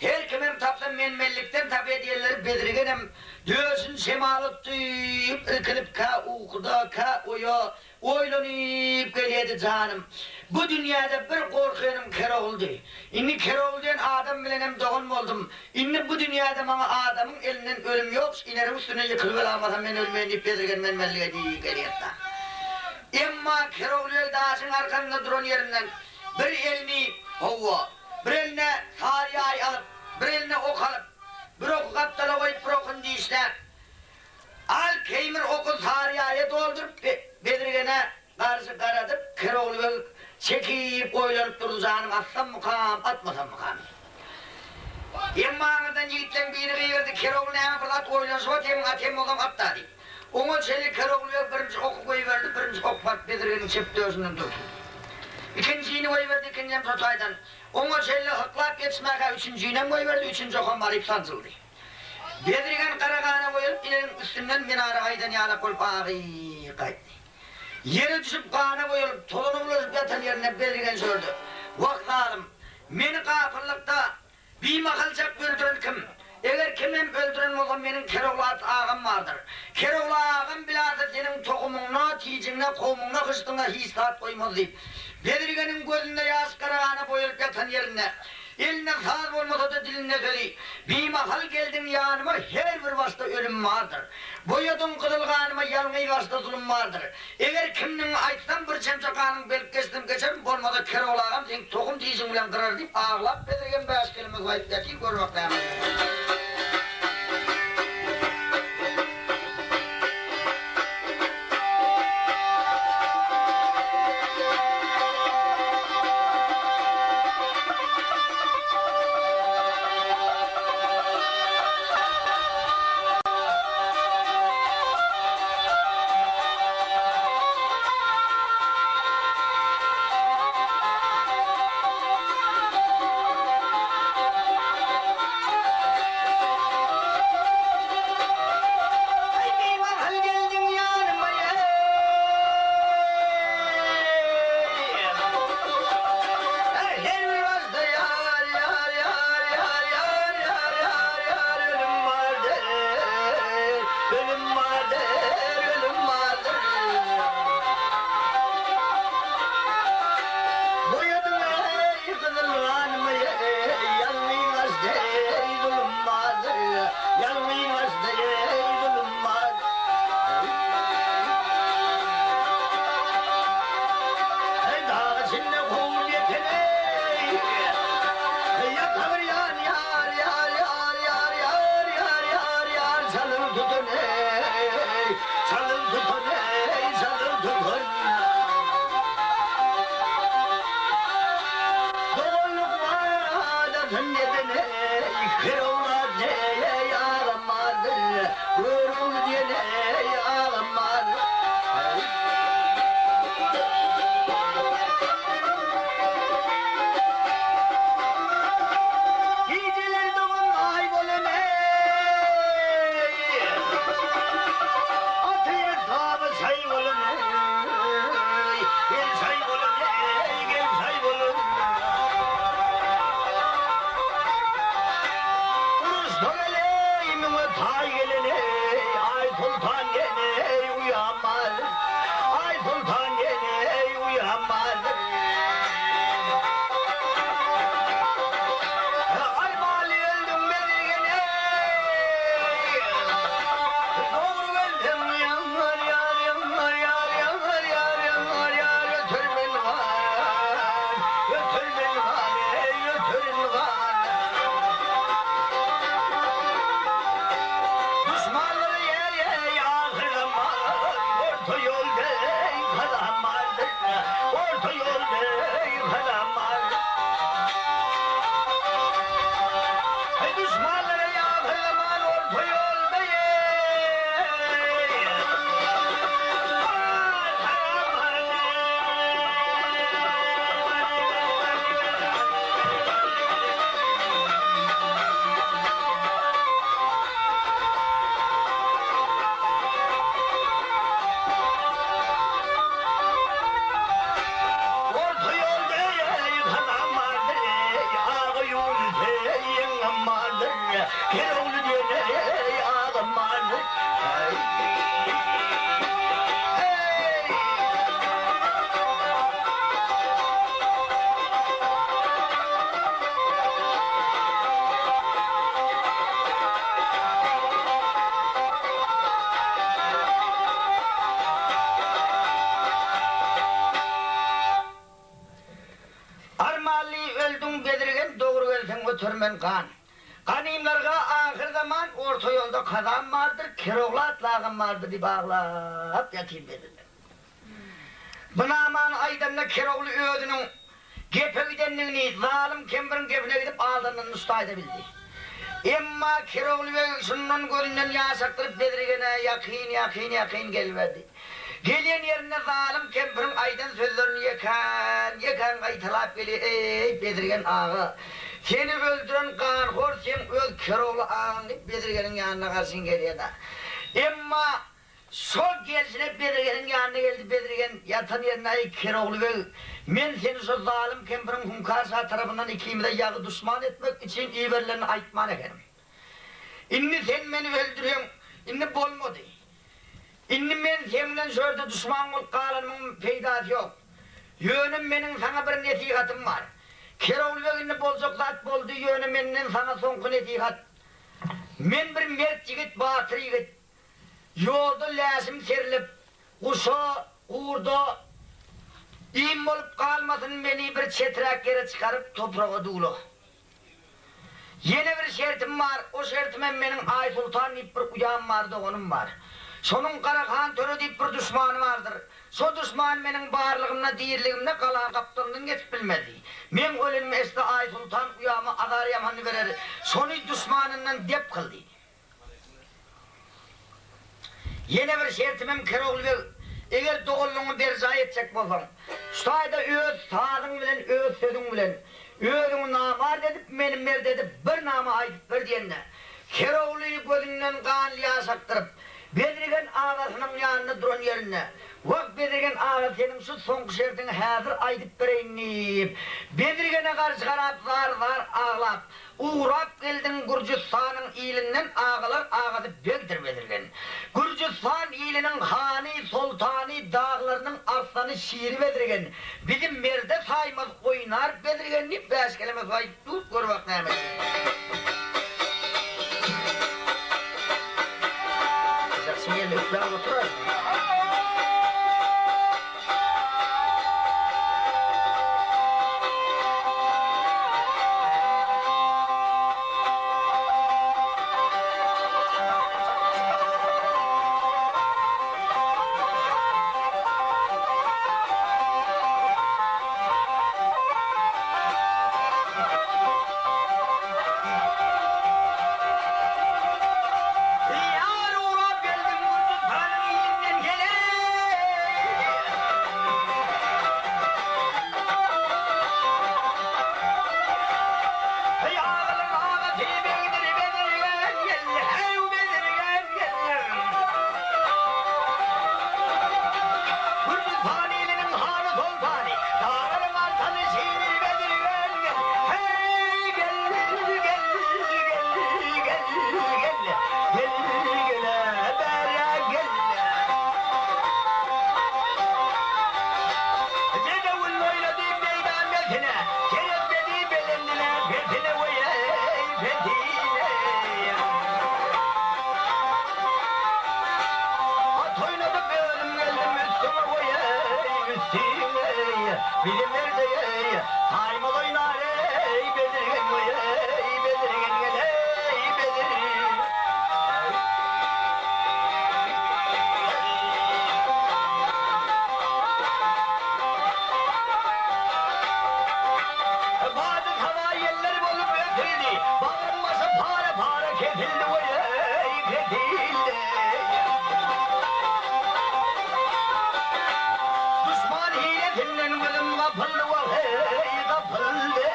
Her kimem tapsa men-menlikden tapýar diýenleri Bezirgenem döşüni şemala tutuyp, irkilip kä ukuda, kä oýa oýlanyp gelýärdi, Janym, bu dünýäde bir gorkýanym Keroguldy. Indi Kerogul diýen adam bilenem dogan boldum. Indi bu dünýäde maňa adamyň elinden ölüm ýok, ineriň üstüne ýykylyp ölamasam men ölmeýin diýip Bezirgen men-menlige gelýärdi. Emma Keroglyel daşyň arkasynda duran ýerinden bir elini, hawa, bir eline sary ýaý alyp, bir eline ok alyp, bir oky gapdala goýup, bir okuny dişläp, al keýmir oky sary ýaýa dolduryp, Bezirgene garşy garadyp, Kerogly beg çekip oýlanyp durdy, Janym atsammykam, atmasammykam? Emma aňyrdan ýigitleň biri gygyrdy, Kerogly näme bir zat oýlanyşyp otyrmyň, at hem bolsaň at-da diýip. Oňa çenli Kerogly beg birinji oky goýberdi, birinji ok baryp Bezirgeniň çep döşünden dürtüldi. Ikinjini goýberdi, ikinjem şo taýdan. Oňa çenli hyklap ýetişmäkä üçünjinem goýberdi, üçünji okam baryp sanjyldy. Bezirgen gara gana boýalyp, ineriň üstünden minara gaýdan ýalak bolup agy gaýtdy. Ýere düşüp gana boýalyp, tozana bulaşyp ýatan ýerinde Bezirgen şördi. Wah zalym! Meni gapyllykda Bimahaljak öldüren kim? Eger kimem öldüren bolsa meniň Kerogly atly agam bardyr. Kerogly agam bilasa seniň tohumyňda, tijiňde, kowmuňda, hyşdyňda hiç zat goýmaz diýip, Bezirgeniň gözünde ýaş gara gana boýalyp ýatan ýerinde, elinde saz bolmasa-da dilinde sözi, Bimahal geldiň ýanyma her bir başda ölüm bardyr. Boýadyň gyzyl ganyma ýalňyz başda zulum bardyr. Eger kimdigiňi aýtsam bir çemçe ganyň belip geçsem geçerin, bolmasa Kerogly agam seň tohum dişiň bilen gyrar diýip aglap Bezirgen bäş kelime aýdyp ýatyr gör bak näme diýýär. Aý bimahal geldiň ýanyma eý. Her bir başda ýar ýar ýar ýar ýar ýar ýar ýar ölüm bardyr ölüm bardyr ölüm bardyr. Boýadyň eý gyzyl ganymy eý ýalňyz başda eý zulum bardyr ýalňyz başda eý zulum bardyr. Eý dag içinde kowup ýeten eý Ýata bir ýan ýar ýar ýar ýar ýar ýar ýar ýar Çalyr tutan eý Çalyr tutan eý Çalyr tutan Doganlyk wadasyn eden eý Her owlad eý agam bardyr Görogly diýen eý agam bardyr. Gijeler dogan aý bolan eý. Atyr taby çaý bolan eý. Gel çaý bolan eý, gel çaý bolan. Uruşda gel eý, müňe taý gelen eý. Aý soltan gel. Mally öldüň Bezirgen dogry gelseň ötermen gan. Ganymlarga ahyr zaman orta ýolda kazam bardyr, Kerogly atly agam bardyr diýip aglap ýatyr Bezirgen. Bu namany aýdanda Kerogly özüniň gepe gidendigini, zalym kempiriň gepine gidip aldanyny şutaýda bildi. Emma Kerogly beg şundan gözünden ýaş akdyryp Bezirgene ýakyn, ýakyn, ýakyn geliberdi. Gelýän ýerinde zalym kempiriň aýdan sözlerini ýekän, ýekän gaýtalap gelýär, Eý, Bezirgen aga, seni öldüren ganhor seň öz Kerogly agaň diýip Bezirgeniň ýanyna garşyn gelýär-dä. Emma şol gelşine Bezirgeniň ýanyna geldi, Bezirgen ýatan ýerinde, Eý, Kerogly beg, men seni şo zalym kempiriň Hüňkar şa tarapyndan ikimize ýagy duşman etmek üçin iberilenini aýtman ekenim. Indi sen meni öldüreň, indi bolmady. Indi men seň bilen şu ýerde duşman bolup galanymyň peýdasy ýok. Ýöne meniň saňa bir nesihatym bar. Kerowlybeg indi boljak zat boldy, ýöne menden saňa soňky nesihat. Men bir mert ýigit, batyr ýigit. Ýolda läşim serlip, guşa, gurda iým bolup galmasyn meni bir çeträk ýere çykaryp topraga duwla. Ýene bir şertim bar, o şertimem meniň Aýsoltan diýip bir uýam bar, doganym bar. Şonuň Garahan töre diýip bir duşmany bardyr. Şo duşman meniň barlygymda, diriligimde galaň gapdalyndan geçip bilmezdi. Meň ölenimi eşitse Aýsoltan uýama azar ýamanyny berer, şony duşmanyndan dep kyl diýdi. Ýene bir şertimem Kerogly beg, eger doganlygyňy berjaý etjek bolsaň, şu taýda öz sazyň bilen, öz sözüň bilen, özüňi namart edip, meni mert edip, bir nama aýdyp ber diýende, Kerogly gözünden ganly ýaş akdyryp, Bezirgen agasynyň ýanynda duran ýerinde, Wah, Bezirgen aga, seniň şu soňky şertiňi häzir aýdyp bereýin diýip, Bezirgene garşy garap zar-zar aglap, Ugrap geldiň Gürjüstanyň ilinden agalar agasy begdir Bezirgen. Gürjüstan iliniň hany, soltany, daglarynyň arslany şiri Bezirgen. Bizi merde saýmaz oýnar Bezirgen diýip bäşkeleme söz aýdyp dur, gör bak näme diýýär. Jaksyn geldi üfläp oturar. Ýar ugrap geldim Gürjüstanyň ilinden heleý. Heý agalar agasy begdir Bezirgen geldi, heý Bezirgen geldi. Gürjüstan iliniň hany soltany, daglaryň altany şiri Bezirgen geldi, heý geldi, geldi, geldi, geldi, geldi, geldi, gele bäre geldi. Bedewin oýnady meýdan mesine, Seretmedi belendine, pesine weý-eý, pesine. At oýnadyp özüm geldim üstüňe weý-eý, üstüňe. Bizi merde-eý, saýmaz oýnar-eý, Bezirgen weý-eý, Bezirgen gel-eý, Bezirgen. Bady saba ýeller bolup ösüldi, Bagrym başy para-para kesildi, Weý-eý, kesildi. Duşman hilesinden gözüm gapyldy, Wah-eý, gapyldy.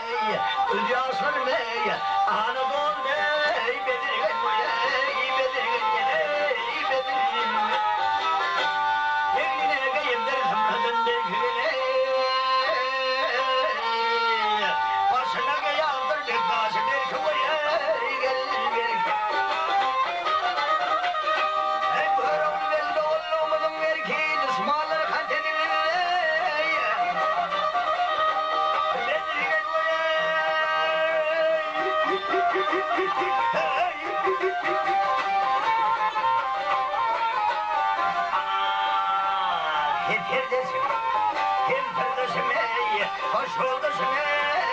Göz ýaşlarym-eý, gana doldy-eý, Bezirgen, weý-eý, bezirgen, ýene-eý, bezirgen. Egnine geýendir zymradan belgili-eý, Başyna geýandyr begdaşy belki, weý-eý, gel, belki. Eý, Görogly beg doganlygymyzyň berki, Duşmanlary kant ediň-eý. Bezirgen, Hem perdeşim, hem syrdaşym eý, hoş ýoldaşym eý.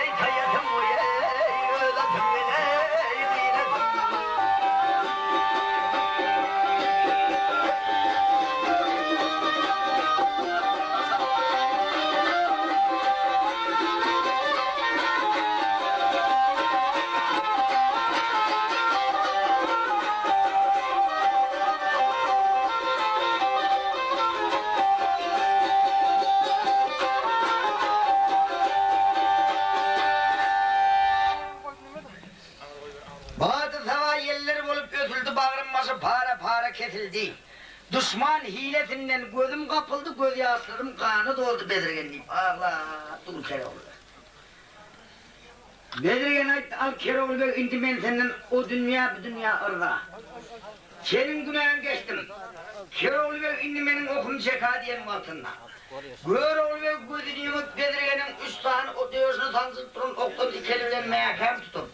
başy para-para kesildi. Duşman hilesinden gözüm gapyldy, gözýaşlarym gana doldy Bezirgen diýip aglap dur Kerogly beg. Bezirgen aýtdy, Al Kerogly beg indi men senden o dünýä bu dünýä yrza. Seniň günäňi geçdim. Kerogly beg indi meniň okum çeka diýen wagtynda. Görogly beg gözüni ýumup Bezirgeniň üç sany döşüne sanjylyp duran okdan iki eli bilen mäkäm tutup,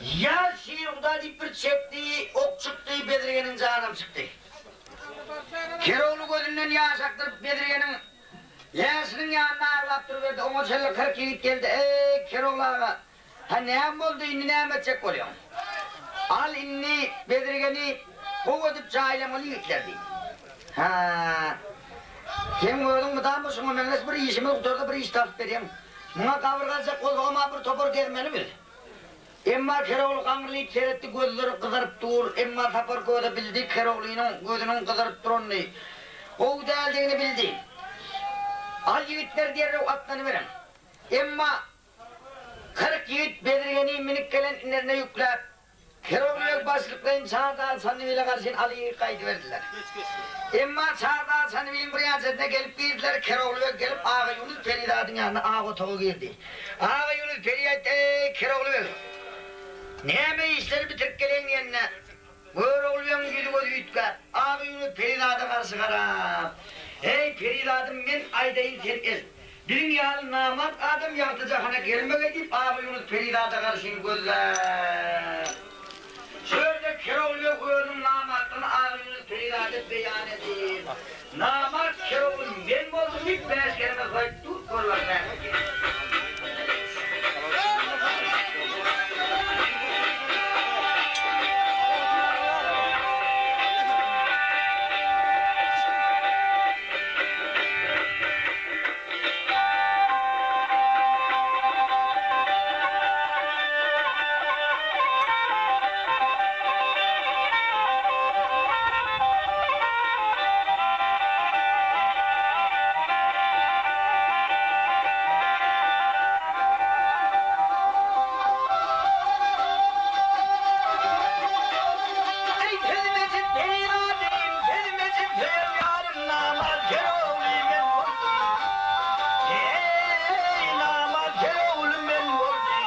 Ýa Şirhuda diýip bir çekdi, ok çykdy, Bezirgeniň janam çykdy. Kerogly gözünden ýaş akdyryp Bezirgeniň läşiniň ýanynda aglap duruberdi. Oňa çenli 40 ýigit geldi. Eý, Kerogly aga, hä näme boldy, indi näme etjek bolýaň? Al indi Bezirgeni gowy edip jaýlamaly ýigitler diýdi. Hä, seň özüň mydama şuňa meňzeş bir işimiz gutarsa bir iş tapyp berýäň. Muňa gabyr gazjak bolsagam-a bir topar gezmeli biz. Emma Kerogly gaňrylyp seretdi, gözleri gyzaryp dur. Emma Sapar köse bildi, Keroglynyň gözüniň gyzaryp duranyny, gowy däldigini bildi. Al ýigitler derrew atlanyberiň. Emma 40 ýigit bezirgeni münüp gelen inerine ýükläp, Kerogly beg başlyklaýyn Çardal Çandybil'e garşyn Alyýewi gaýdyberdiler. Emma Çardal Çandybiliň bir ýançasyna gelip girdiler, Kerogly beg gelip Agaýunus perizadyň ýanyna ak otaga girdi. Agaýunus peri aýtdy, Eý, Kerogly beg! Näme işleri bitirip geleň diýende, Görogly begiň ýüzi-gözi üýtgäp, Agaýunus perizada garşy garap, Eý, perizadym, men aýdaýyn, sen el. Biziň ýaly namart adam ýagty jahana gelmegeý diýip, Agaýunus perizada garşyny gözläp, şu ýerde Kerogly beg özüniň namartlygyny Agaýunus perizada beýan edip, Namart Kerogly men boldum diýip, bäş keleme soýup dur, gör bak näme diýýär. Eý, sözüme peýda deýin, sözüme söýen ýarym namart Kerogly men boldum. Eý, namart Kerogly men boldum.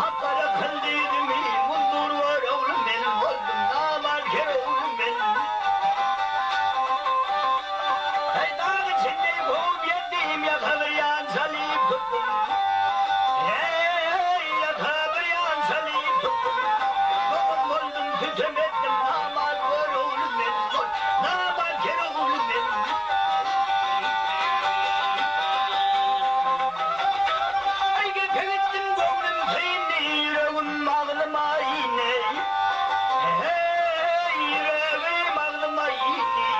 Hakga ýakyn diýdimi, mundur Görogly men boldum. Namart Kerogly men. Eý, dag içinde kowup ýetdim, ýaka bir ýan çalyp tutdum. Eý, ýaka bir ýan çalyp tutdum. Dogan boldum, sütem etdim, namart Görogly men bol. Namart Kerogly men. Eý, gepe gitdim, göwnüm syndy, ýüregim agzyma indi. Eý, ýüregim agzyma indi.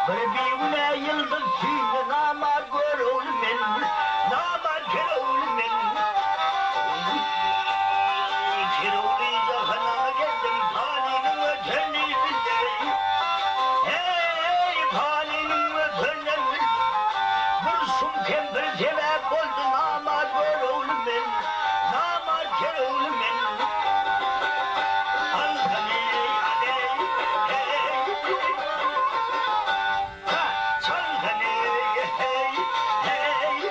Bir bigünä ýyldyz süýndi, namart Görogly men. Namart Kerogly men. Kerogly jahana geldim, panynyň öteni bildi. Eý, panynyň öteni bildi. Bir şum kempir sebäp boldy, namart Görogly men. Namart Kerogly men. Alhany, aleý, heý. Ha, çalhany, heý, heý.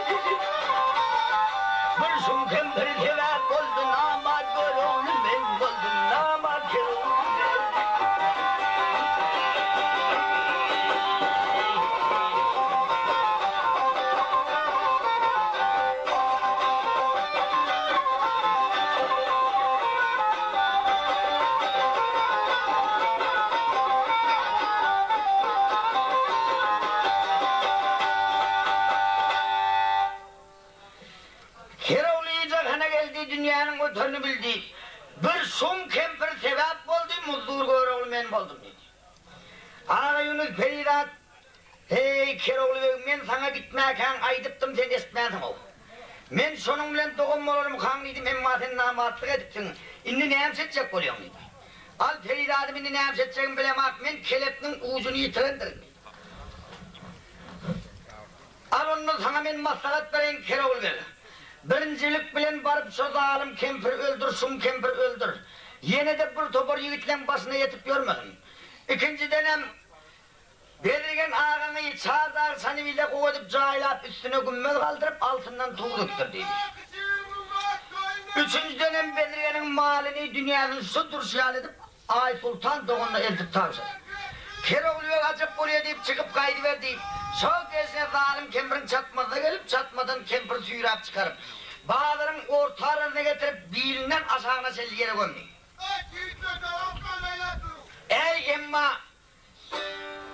Bir şum kempir sebäp boldy, namart Görogly men boldum, namart Kerogly men. Kerogly jahana geldi, dünýäniň ötenini bildi. Bir şum kempir sebäp boldy, muzdur Görogly men boldum diýdi. Agaýunus perizat, Heý, Kerogly beg, men saňa gitmäkäň aýdypdym, sen eşitmänsiň-ow. Men şonuň bilen dogan bolarmykaň diýdim, emma sen namartlyk edipsiň. Indi näme etjek bolýaň diýdi. Al perizadym indi näme etjegimi bilemok, men kelepniň ujuny ýitirendirin diýdi. Al onda saňa men maslahat bereýin Kerogly beg. Birinjilik bilen baryp şo zalym kempiri öldür, şum kempiri öldür. Ýene-de bir topar ýigitleň başyna ýetip ýörmesin. Ikinjidenem, Bezirgen agaňy Çardar Çanybile gowy edip jaýlap, üstüne gümmez galdyryp, altyndan tug dökdür diýdi. Üçünjidenem, Bezirgeniň malyny, dünýäsini şu durşy ýaly edip, Aýsoltan doganyna eltip tabşyr. Kerogly beg ajap bolýa diýip çykyp gaýdyberdi. Şol gelşine zalym kempiriň çatmasyna gelip, çatmadan kempiri süýräp çykaryp, bazaryň orta arasyna getirip, bilinden aşagyna çenli ýere gömdi. Äý, emma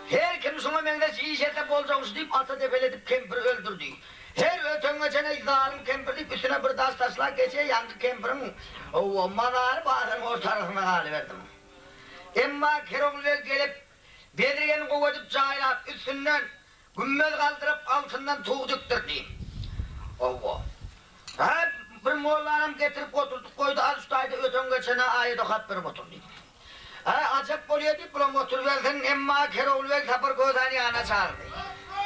her kim şuňa meňzeş iş etse boljagyşy diýip, ata depeledip kempiri öldürdi. Her öten-geçene zalym kempir diýip üstüne bir daş taşlap geçýär, ýaňky kempiriň hawa, mazary bazaryň orta arasynda galyberdim. Emma Kerogly beg gelip, Bezirgeni gowy edip jaýlap, üstünden gümmez galdyryp, altyndan tug dikdirdi. Hawa. Hä, bir mollanam getirip oturdyp goýdy, al şu taýda öten-geçene aýat okap berip otur diýip. Hä, ajap bolýa diýip, bulam oturybersin, emma Kerogly beg Sapar Kösäni ýanyna çagyrdy.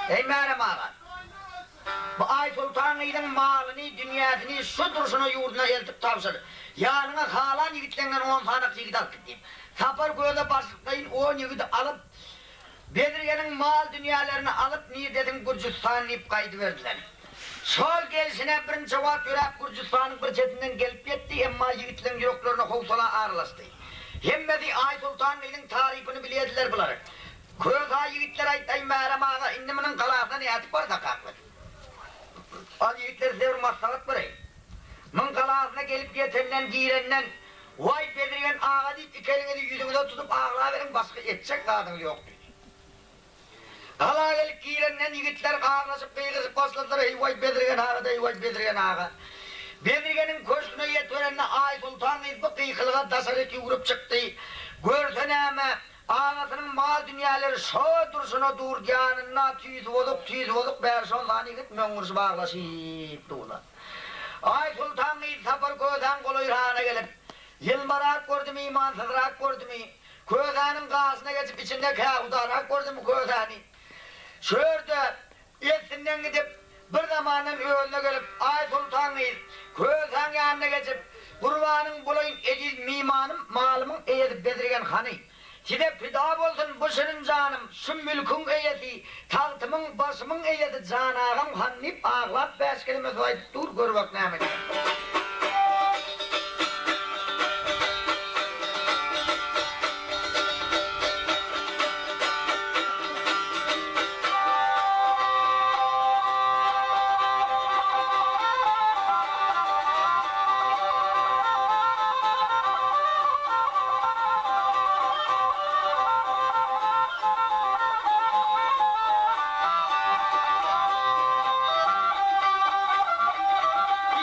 Eý, Märem aga! Bu Aýsoltan gyzyň malyny, dünýäsini şu durşuna ýurduna eltip tabşyr. Ýanyňa halan ýigitleňden on sanak ýigit alyp git diýip. Sapar Köse başlyklaýyn on ýigidi alyp, Bezirgeniň mal-dünýälerini alyp, nirdesiň Gürjüstan diýip gaýdyberdiler. Şol gelşine birnçe wagt ýöräp Gürjüstanyň bir çetinden gelip ýetdi, emma ýigitleň ýüreklerine howsala aralaşdy. Hemmesi Aýsoltan gyzyň tarypyny bilýärdiler bular. Kösa ýigitler aýtdy, Aý Märem aga, indi munuň galasyna nädip barsakak biz? Al ýigitler size bir maslahat bereýin. Muň galasyna gelip ýetenden, girenden, Waý, Bezirgen aga diýip iki eliňizi ýüzüňize tutup aglaberiň, başga etjek zadyňyz ýok diýdi. Gala gelip girenden ýigitler aglaşyp gygyryşyp başladylar, Eý, waý, Bezirgen aga-da, eý, waý, Bezirgen aga! Bezirgeniň köşgüne ýetiberende Aýsoltan gyz bu gykylyga daşaryk ýüwrüp çykdy. Görse näme, agasynyň mal-dünýäleri şo durşuna dur, ýanynda tüýsi bozuk, tüýsi bozuk bäş-on sany ýigit möňňürişip aglaşyp durlar. Aýsoltan gyz Sapar Kösäň golaýragyna gelip, Ýylmarak gördümi, imansyzrak gördümi, Kösäniň gaşyna geçip içinde kähudarak gördümi Kösäni. Şu ýerde essinden gidip, bir zamandan özüne gelip, Aýsoltan gyz Kösäň ýanyna geçip, Gurbanyň bolaýyn eziz mimanym, malymyň eýesi Bezirgen hany. Size pida bolsun bu şirin janym, şu mülküň eýesi, tagtymyň, başymyň eýesi jan agam han diýip aglap bäş keleme söz aýdyp dur, gör bak näme diýýär.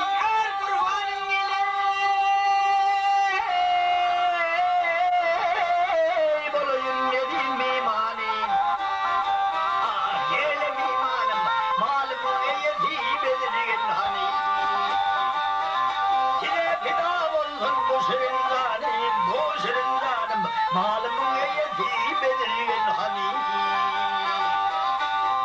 Ýar gurbanyň geleý bolaýyn eziz mymanym. Ah, gele mymanym, malymyň eýesi Bezirgen hany. Size pida bolsun bu şirin janym, bu şirin janym, Malymyň eýesi Bezirgen hany.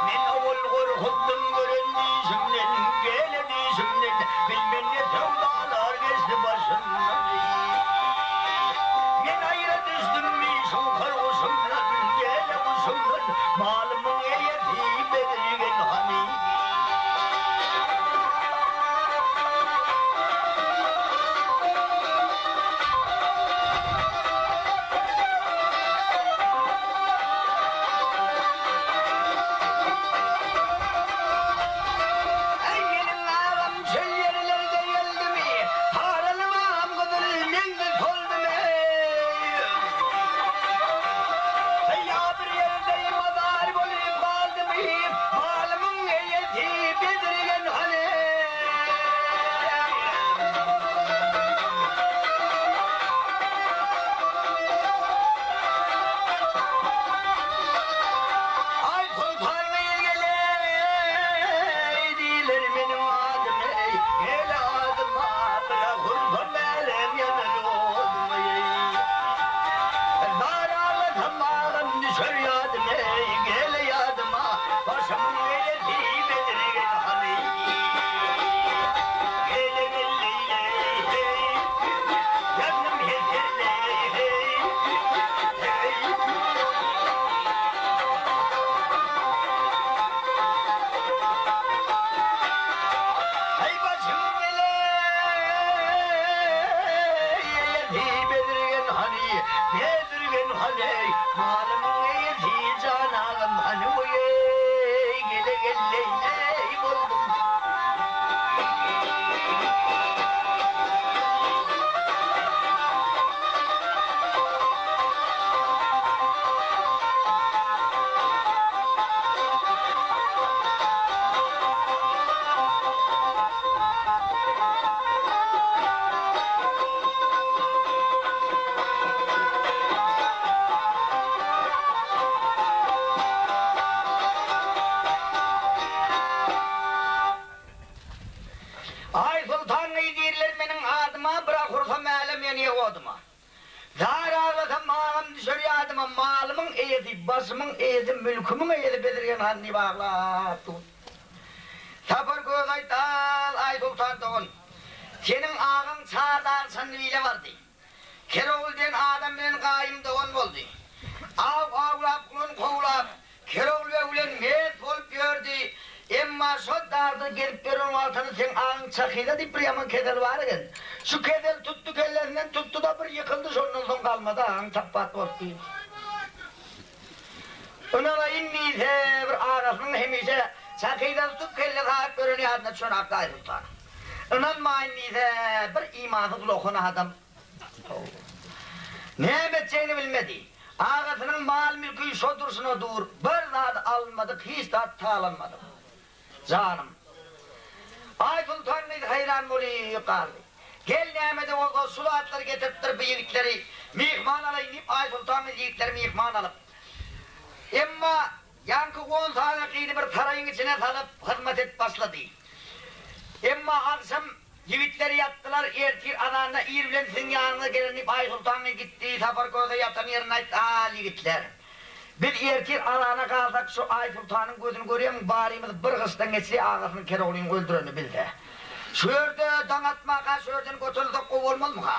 Men owal gorkuzdym gören işimden, gelen işimden, Bilmen ne söwdalar geçdi başymdan. Men aýra düşdüm şuňkar guşumdan, gele guşumdan, Malymyň eýesi Bezirgen hany. Bezirgen han eý, malymyň eýesi, jan agam hany oý-eý, gele-gelleý-leý boldum. Aýsoltan gyz diýrler meniň adyma, Bira hursam älem ýanýa oduma. Zar aglasam agam düşer ýadyma, Malymyň eýesi, başymyň eýesi, Mülkümiň eýesi Bezirgen han diýip aglap dur. Sapar göz aýt al, Aýsoltan dogan, Seniň agaň Çardag Çandybile bardy. Kerogul diýen adam bilen gaýym dogan boldy. Aw awlap, gulan kowlap, Kerogul beg bilen mes bolup ýördi. Emma şo dagda gezip ýören wagtynda seň agaň Çakyza diýip bir ýaman kesel bar eken. Şu kesel tutdy kellesinden tutdy-da bir ýykyldy, şondan soň galmady agaň tapbat bolupdy. Ynanaýyn diýse bir agasynyň hemişe Çakyza tutup kelle sagyp ýöreni ýadyna düşen Akly Aýsoltanyň. Ynanmaýyn diýse bir imansyz lohan adam. Näme etjegini bilmedi. Agasynyň mal-mülki şo durşuna dur, bir zady alynmadyk, hiç zat talanmadyk. Janym. Aýsoltan gyz haýran bolup galdy. Gel näme-de bolsa şu zatlary getiripdir bu ýigitleri myhman alaýyn diýip Aýsoltan gyz ýigitleri myhman alyp. Emma Ýaňky on sany gyzy bir saraýyň içine salyp, hyzmat edip başlady. Emma agşam ýigitler ýatdylar, ertir azanda ir bilen siziň ýanyňyza gelerin diýip Aýsoltan gyz gitdi, Sapar köse ýatan ýerinde aýtdy, Al ýigitler, biz ertir azana galsak şu Aýsoltanyň gözüni görýämiň, barymyz bir gyşdan geçse agasynyň Keroglyny öldürenini bilse. Şu ýerde daň atmaka şu ýerden göterilsek gowy bolmazmyka?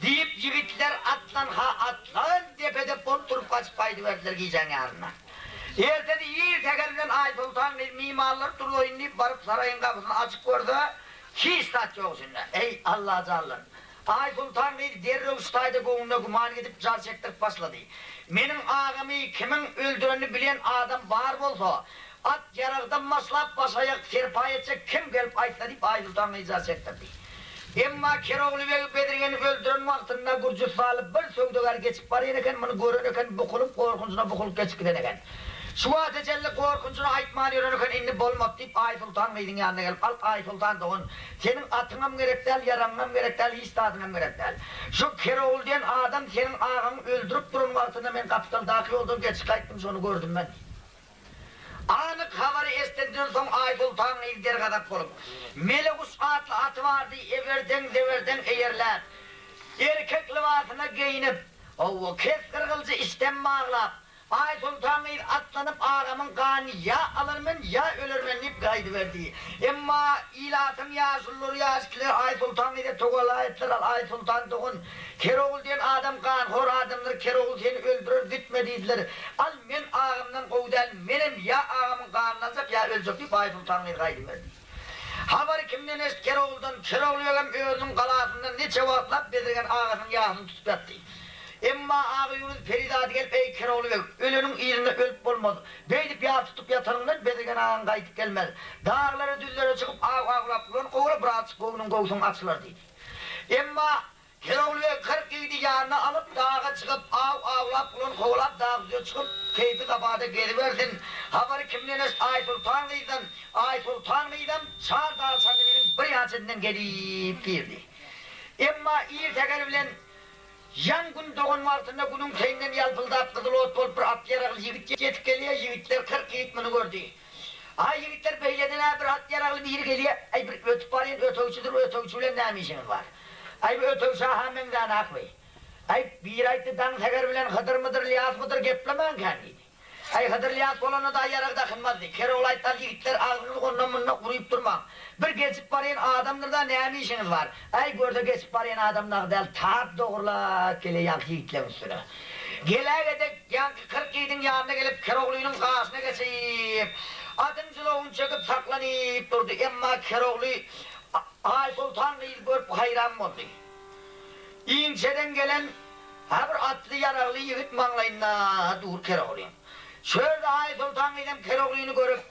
Diýip, ýigitler atlan-ha atlan, depe-dep bolup turup gaçyp gaýdyberdiler gijäň ýarynda. Ertesi ir säher bilen Aýsoltan gyz myhmanlary turzaýyn diýip baryp saraýyň gapysyny açyp görse, hiç zat ýok içinde. Eý, Allajanlar! Aýsoltan gyz derrew şu taýda göwnüne güman gidip jar çekdirip başlady. Meniň agamy kimiň öldürenini bilen adam bar bolsa, at-ýaragdan başlap baş-aýak serpaý etjek kim gelip aýtsa diýip Aýsoltan gyz jar çekdirdi. Emma Kerogly beg Bezirgeni öldüren wagtynda gürjüstanly bir söwdagär geçip barýan eken, muny gören eken, bukulyp, gorkunjyna bukulyp geçip giden eken. Şu wagta çenli gorkunjyny aýtman ýören eken, indi bolmady diýip, Aýsoltan gyzyň ýanyna gelip, Al, Aýsoltan dogan, seniň atyňam gerek däl, ýaragyňam gerek däl, hiç zadyňam gerek däl. Şu Kerogly diýen adam seniň agaňy öldürip duran wagtynda men gapdaldaky ýoldan geçip gaýtdym, şony gördüm men diýdi. Anyk habary eşdenden soň Aýsoltan gyz dergazap bolup, Meleguş atly aty bardy, eberdeň-zeberdeň eýerläp, erkek lybasyna geýnip, hawa, kesgir gylyjy içden baglap, Aýsoltan gyz atlanyp agamyň ganyny ýa alarmen, ýa ölermen diýip gaýdyberdi. Emma ilatyň ýaşululary, ýaşkiler Aýsoltan gyza togala etdiler, Al, Aýsoltan dogan, Kerogul diýen adam ganhor adamdyr, Kerogul seni öldürer, gitme diýdiler. Al, Men agamdan gowy däl, menem ýa agamyň ganyny aljak, ýa öljek diýip, Aýsoltan gyz gaýdyberdi. Habary kimden eşit, Keroguldan. Kerogly begem özüniň galasynda niçe wagtlap Bezirgen agasynyň ýasyny tutup ýatdy. Emma Agaýunus perizady gelip, Eý, Kerogly beg, öleniň yzynda ölüp bolmaz. Beýdip ýas tutup ýatanyň bilen Bezirgen agaň gaýdyp gelmez. Daglara, düzlere çykyp, aw awlap, gulan kowla, birazjyk göwnüň, göwsüň açylar diýdi. Emma Kerogly beg 40 ýigidi ýanyna alyp, daga çykyp, aw awlap, gulan kowlap, dag-düze çykyp, keýpi-sapada gezibersin. Habary kimden eşit, Aýsoltan gyzdan. Aýsoltan gyzam çar dag Çandybiliň bir ýan çetinden gelip girdi. Emma ir säher bilen ýaň gün dogan wagtynda günüň teýinden ýalpyldap gyzyl ot bolup bir at-ýaragly ýigit ýetip gelýär. Ýigitler, 40 ýigit muny gördi. Aý, ýigitler, beýleden-ä bir at-ýaragly biri gelýär. Aý, bir ötüp barýan ötegçidir, ötegçi bilen näme işiňiz bar? Aý, bu ötegçä-hä meňzänakmy? Aý, biri aýtdy, daň säher bilen Hydyrmydyr, Lyýasmydyr geplemänkäň diýdi. Aý, Hydyr, Lyýas bolanda-da ýarag dakynmazdy. Kerogly aýtdy, al, ýigitler, agzyňyzy ondan-mundan uryp durmaň. Bir geçip barýan adamdyr-da, näme işiňiz bar? Aý, görse geçip barýan adam dagy däl, tap dogrulap gelýär ýaňky ýigitleň üstüne. Gelägede ýaňky 40 ýigidiň ýanyna gelip, Keroglynyň gaşyna geçip, atyň jylawyny çekip saklanyp durdy. Emma Kerogly Aýsoltan gyzy görüp haýran boldy. Inçeden gelen. Ha bir atly ýaragly ýigit maňlaýynda dur Keroglyň. Şo ýerde Aýsoltan gyzam Keroglyny görüp,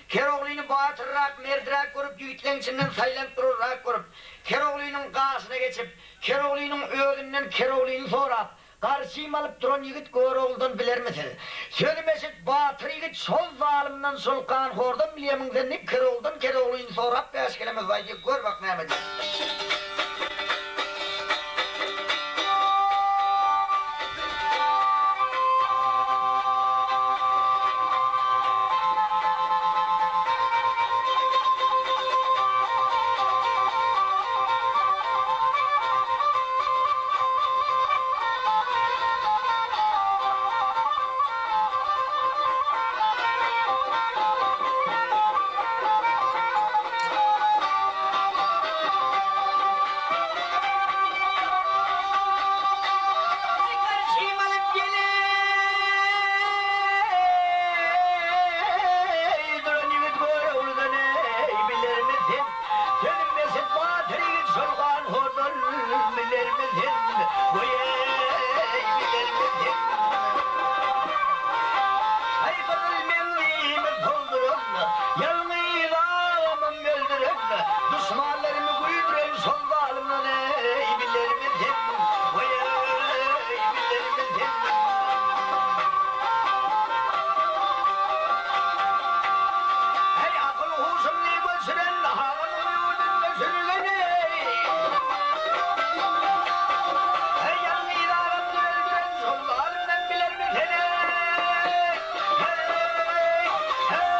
Keroglyny batyrrak, merdräk görüp, ýigitleň içinden saýlanyp durarrak görüp, Keroglynyň gaşyna geçip, Keroglynyň özünden Keroglyny sorap, Garşym alyp duran ýigit Göroglydan bilermi siz? Sözüm eşit, batyr ýigit, şol zalymdan, şol ganhordan bilýärmiň sen diýip, Keroglydan Keroglyny sorap bäşgelemez aýdýar, gör bak näme diýýär. Garşym alyp gelip duran ýigit Görogludan eý bilermi sen? Sözüm eşit batyr ýigit şol ganhordan bilermi sen? Goý-eý bilermi sen? Aý gyzyl meňlimi solduran, Ýalňyz agamym öldüren, Duşmanlarymy güldüren şol zalymdan eý bilermi sen? Goý-eý bilermi sen? Eý akyl-huşumny göçüren, Hagamyň ýurdunda sürülen eý. Eý ýalňyz agamny öldüren, Şol zalymdan bilermi sen eý. Heý, heý,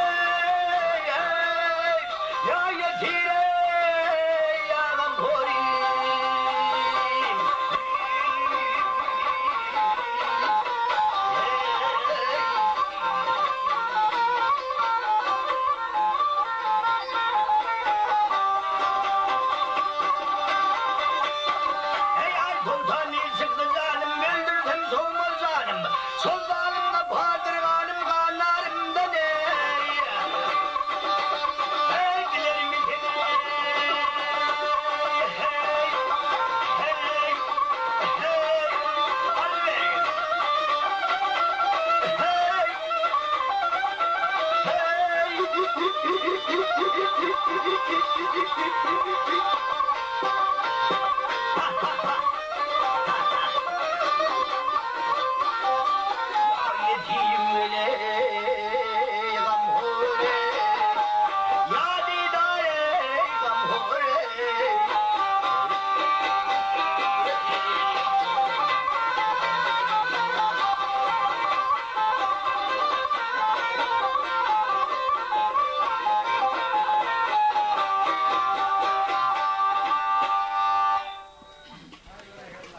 heý, ýa ýesir eý, agam hory. Eý, aý soltan il çykdy janym, Öldürsem sowmaz janym. Şol zalymda bardyr ganym, Ganlarymdan eý. Eý, bilermi seni, eý, heý, heý, Alybergin. Heý!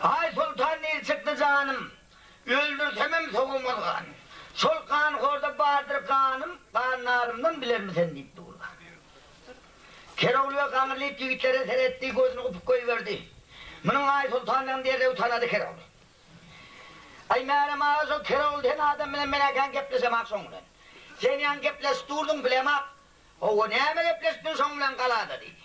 Aý soltan nil çykdy janym, Öldürsemem sowamaz ganym. Şol ganhorda bardyr ganym, Ganlarymdan bilermi sen diýip durlar. Kerogly gaňrylyp ýigitlere seretdi, gözüni gupyp goýberdi. Munuň Aýsoltandygyny derrew tanady Kerogly. Aý Märem aga şo Kerogly sen adam bilen men-ä kän gepleşemak şoň bilen. Sen ýaňy gepleşip durduň bilemak. Howwa näme gepleşipdiň şoň bilen galada diýdi.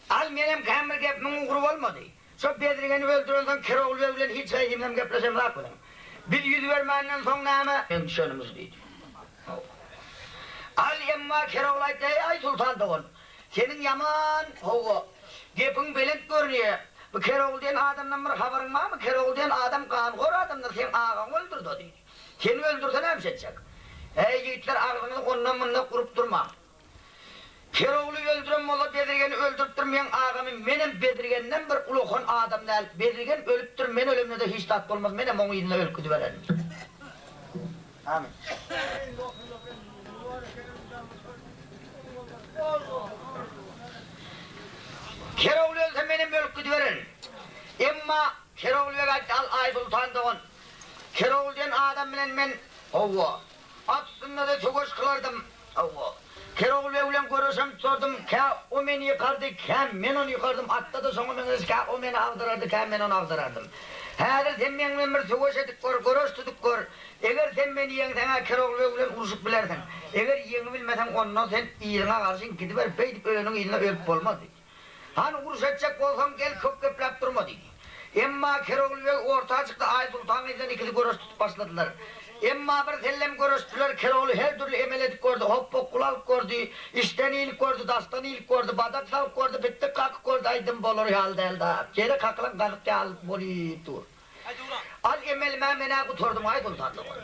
Al menem kän bir gepimiň ugry bolmady. Şo Bezirgeni öldürensoň Kerogly beg bilen hiç haýsymyzam gepleşemzak biziň. Biz ýüz bermänden soň näme? Meň düşenimiz diýdi. Howwa. Al emma Kerogly aýtdy, Eý Aýsoltan dogan, seniň ýaman, howwa, gepiň belent görünýä. Bu Kerogly diýen adamdan bir habaryň barmy? Kerogly diýen adam ganhor adamdyr, seň agaňy öldürdi o diýdi. Seni öldürse näme iş etjek? Äý ýigitler agzyňyzy ondan-mundan urup durmaň. Kerogly öldüren bolsa Bezirgeni öldüripdir meň agamy menem Bezirgenden bir ulakan adam däl Bezirgen ölüpdir men ölemde-de hiç zat bolmaz menem oň yzynda ölüp gidibererin diýdi. Amin. Kerogly ölse menem ölüp gidibererin. Emma Kerogly beg aýtdy al Aýsultan dogan Kerogly diýen adam bilen men howwa At üstünde-de söweş kylardym. Hawa. Kerogul beg bilen göreşem tutardym. Kä o meni ýykardy, kä men ony ýykardym. Atda-da şoňa meňzeş, kä o meni agdarardy, kä men ony agdarardym. Häzir sen meň bilen bir söweş edip gör, göreş tutup gör. Eger sen meni ýeňseň-ä Kerogul beg bilen urşup bilersiň. Eger ýeňibilmeseň, onda sen yzyňa garşy gidiber, beýdip öleniň yzyna ölüp bolmaz, diýdi. Hany uruş etjek bolsaň gel köp gepläp durma diýdi. Emma Kerogly beg orta çykdy, Aýsoltan gyzdan ikisi göreş tutup başladylar. Emma bir sellem göreşdiler, Kerogly her dürli emel edip gördi, hopbokgul alyp gördi, içden iýlip gördi, daşdan iýlip gördi, badak salyp gördi, pitdik kakyp gördi, aýdym bolar ýaly däl zat. Ýere kakylan gazyk ýaly bolup dur. Al emelime men-ä gutardym Aýsoltan dogan.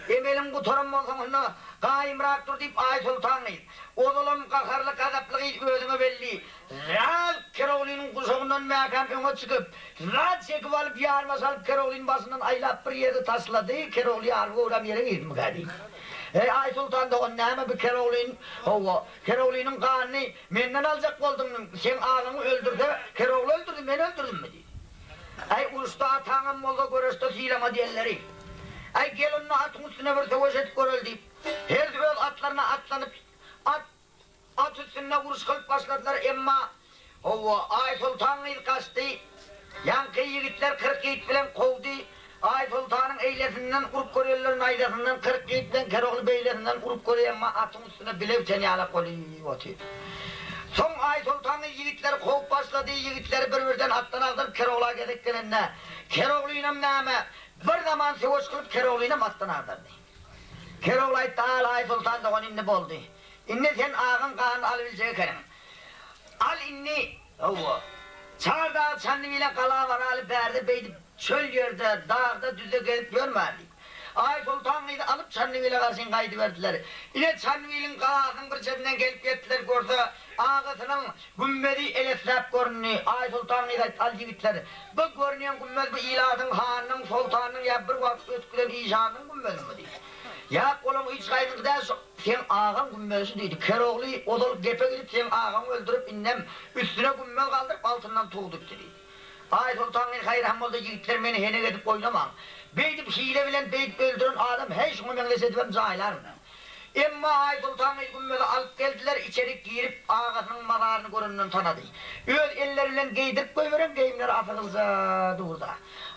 Emeliň gutaran bolsaň onda gaýymrak dur diýip Aýsoltan gyz, ozalam gaharly gazaply gyz özüňe belli, zat Keroglynyň guşagyndan mäkäm öňe çykyp, zat çekip alyp ýaryma salyp Keroglyny başyndan aýlap bir ýerde taşlady, Kerogly ýarym göwräm ýere girdimikä diýip. Eý Aýsoltan dogan näme bu Keroglyn, hawa, Keroglynyň ganyny menden aljak bolduňmy, seň agaňy öldürse Kerogly öldürdi, men öldürdimmi diýip. Äý, uruşda ataňam bolsa göreşde sylama diýenleri. Äý, gel onda atyň üstüne bir söweş edip göreli diýip, hersi öz atlaryna atlanyp, at at üstünde uruş kylyp başladylar. Emma, hawa, Aýsoltan gyz gaçdy. Ýaňky ýigitler 40 ýigit bilen kowdy. Aýsoltanyň eýlesinden urup görýärler, naýzasyndan 40 ýigit bilen Kerogly beýlesinden urup görýär, emma atyň üstünde bile biten ýalak bolup otyr. Soň Aýsoltanyň ýigitleri kowup başlady, ýigitleri bir-birden atdan agdaryp Kerogla gezek gelende, Keroglynam näme, bir zaman söweş kylyp Keroglynam atdan agdardy. Kerogly aýtdy, Al, Aýsoltan dogan, indi boldy. Indi sen agaň ganyny alybiljek ekeniň. Al indi, hawa, çar dag Çandybile gala baraly bärde beýdip çöl ýerde, dagda, düzde gezip ýörmän diýip. Aýsoltan gyzy alyp Çandybile garşyn gaýdyberdiler. Ine Çandybiliň galasynyň bir çetinden gelip ýetdiler, görse, agasynyň gümmezi elesläp göründi. Aýsoltan gyz aýtdy, Al ýigitler, bu görünýän gümmez bu ilatyň hanynyň, soltanynyň ýa bir wagt ötüp giden işanynyň gümmezimi diýdi. Ýak, olaň hiç haýsyňky däl, şu seň agaň gümmezi şu diýdi. Kerogly ozal gepe gidip seň agaňy öldürip, indem üstüne gümmez galdyryp altyndan tug dikdi diýdi. Aýsoltan gyz haýran boldy, Ýigitler meni henek edip oýnamaň. Beýdip hile bilen beýdip öldüren adam heý şuňa meňzeş edibem jaýlarmy? Emma Aýsoltan gyz gümmezi alyp geldiler, içerik girip agasynyň mazaryny görenden tanady. Öz elleri bilen geýdirip goýberen geýimleri asylgyja durda.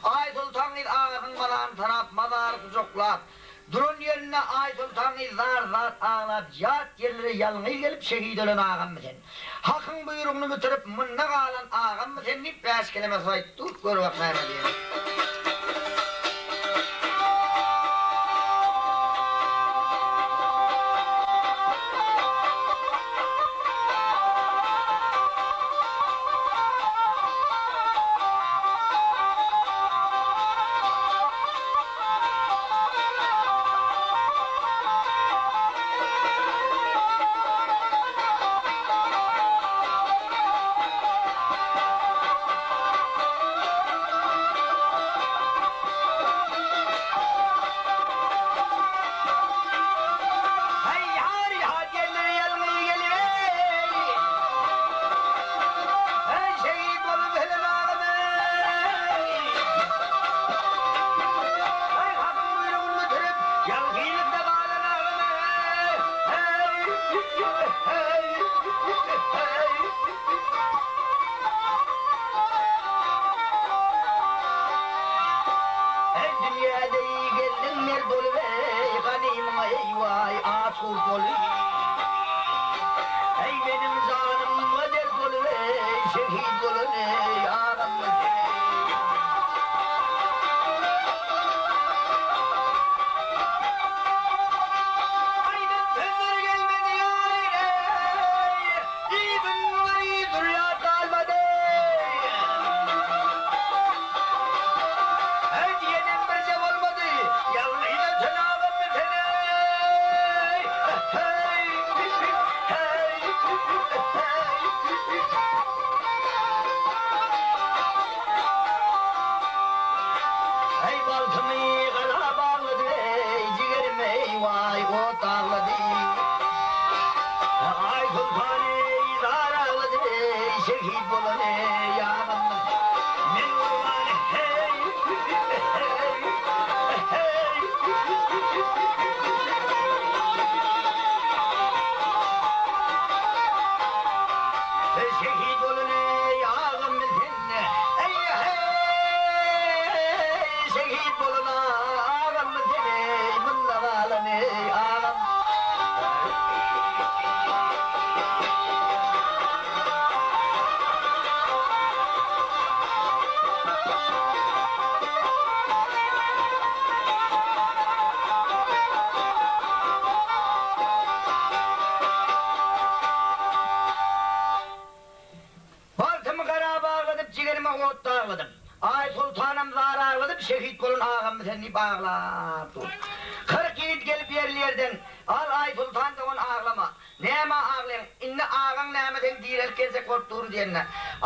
Aýsoltan gyz agasynyň mazaryny tanap, mazary gujaklap, Duran ýerinde Aýsoltan gyz zar-zar aglap, ýat ýerlere ýalňyz gelip şehit ölen agammy sen? Hakyň buýrugyny bitirip, munda galan agammy sen diýip, bäş keleme söz aýtdy, gör bak näme diýen. Eý, Hakyň buýrugyny bitirip, ýalňyzlykda galan agam eý! Heý! Heý! Heý! Eý, dünýäde iyi geldiň merd bolup eý, ganymyňa eý-waý, aç gurt bolup. Eý, meniň janymga dert bolup eý, şehit bolan eý, agam sen eý. Aýdan sözler gelmedi ýaryna, Yzynda zürýat galmady. Her diýenim birje bolmady, Ýalňyz öten agam sen eý, Heý, heý, heý. Eý bagtymy gala baglady eý jigerim eý waý ot daglady Aýsoltan eý zar aglady eý şehit bolan eý agam men gurban heý heý heý. Şehit bolan eý agam sen Eý heý şehit bolan agam sen eý munda galan eý agam. jigerime ot dagladyp, Aýsoltanam zar agladyp, Şehit bolan agammy sen diýip aglap dur. 40 ýigit gelip ýerli-ýerden, Al Aýsoltan dogan aglama. Nämä aglaýaň, indi agaň näme seň direlip geljek bolup dur diýende,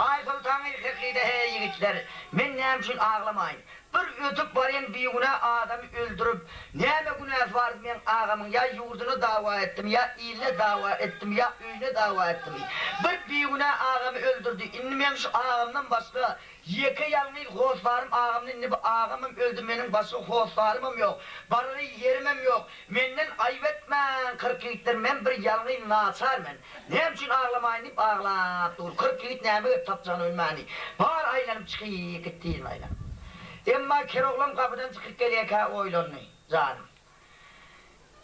Aýsoltan gyz kyrkyda Heý ýigitler, men näme üçin aglamaýyn? Bir ötüp barýan bigünä adamy öldürip, näme günäsi bardy meň agamyň, ýa ýurduna dawa etdimi, ýa iline dawa etdimi, ýa öýüne dawa etdimi? Bir bigünä agamy öldürdi, indi meň şu agamdan başga Ýeke ýalňyz hossarym agamdy indi bu agamam öldi meniň başga hossarymam ýok barara ýerimem ýok menden aýyp etmäň 40 ýigitler men bir ýalňyz naçar men näme üçin aglamaýyn diýip aglap dur 40 ýigit näme gep tapjagyny bilmäni bar aýlanyp çykyp gitdi yzyna aýlanyp emma Keroglam gapydan çykyp gelýäkä oýlandy janym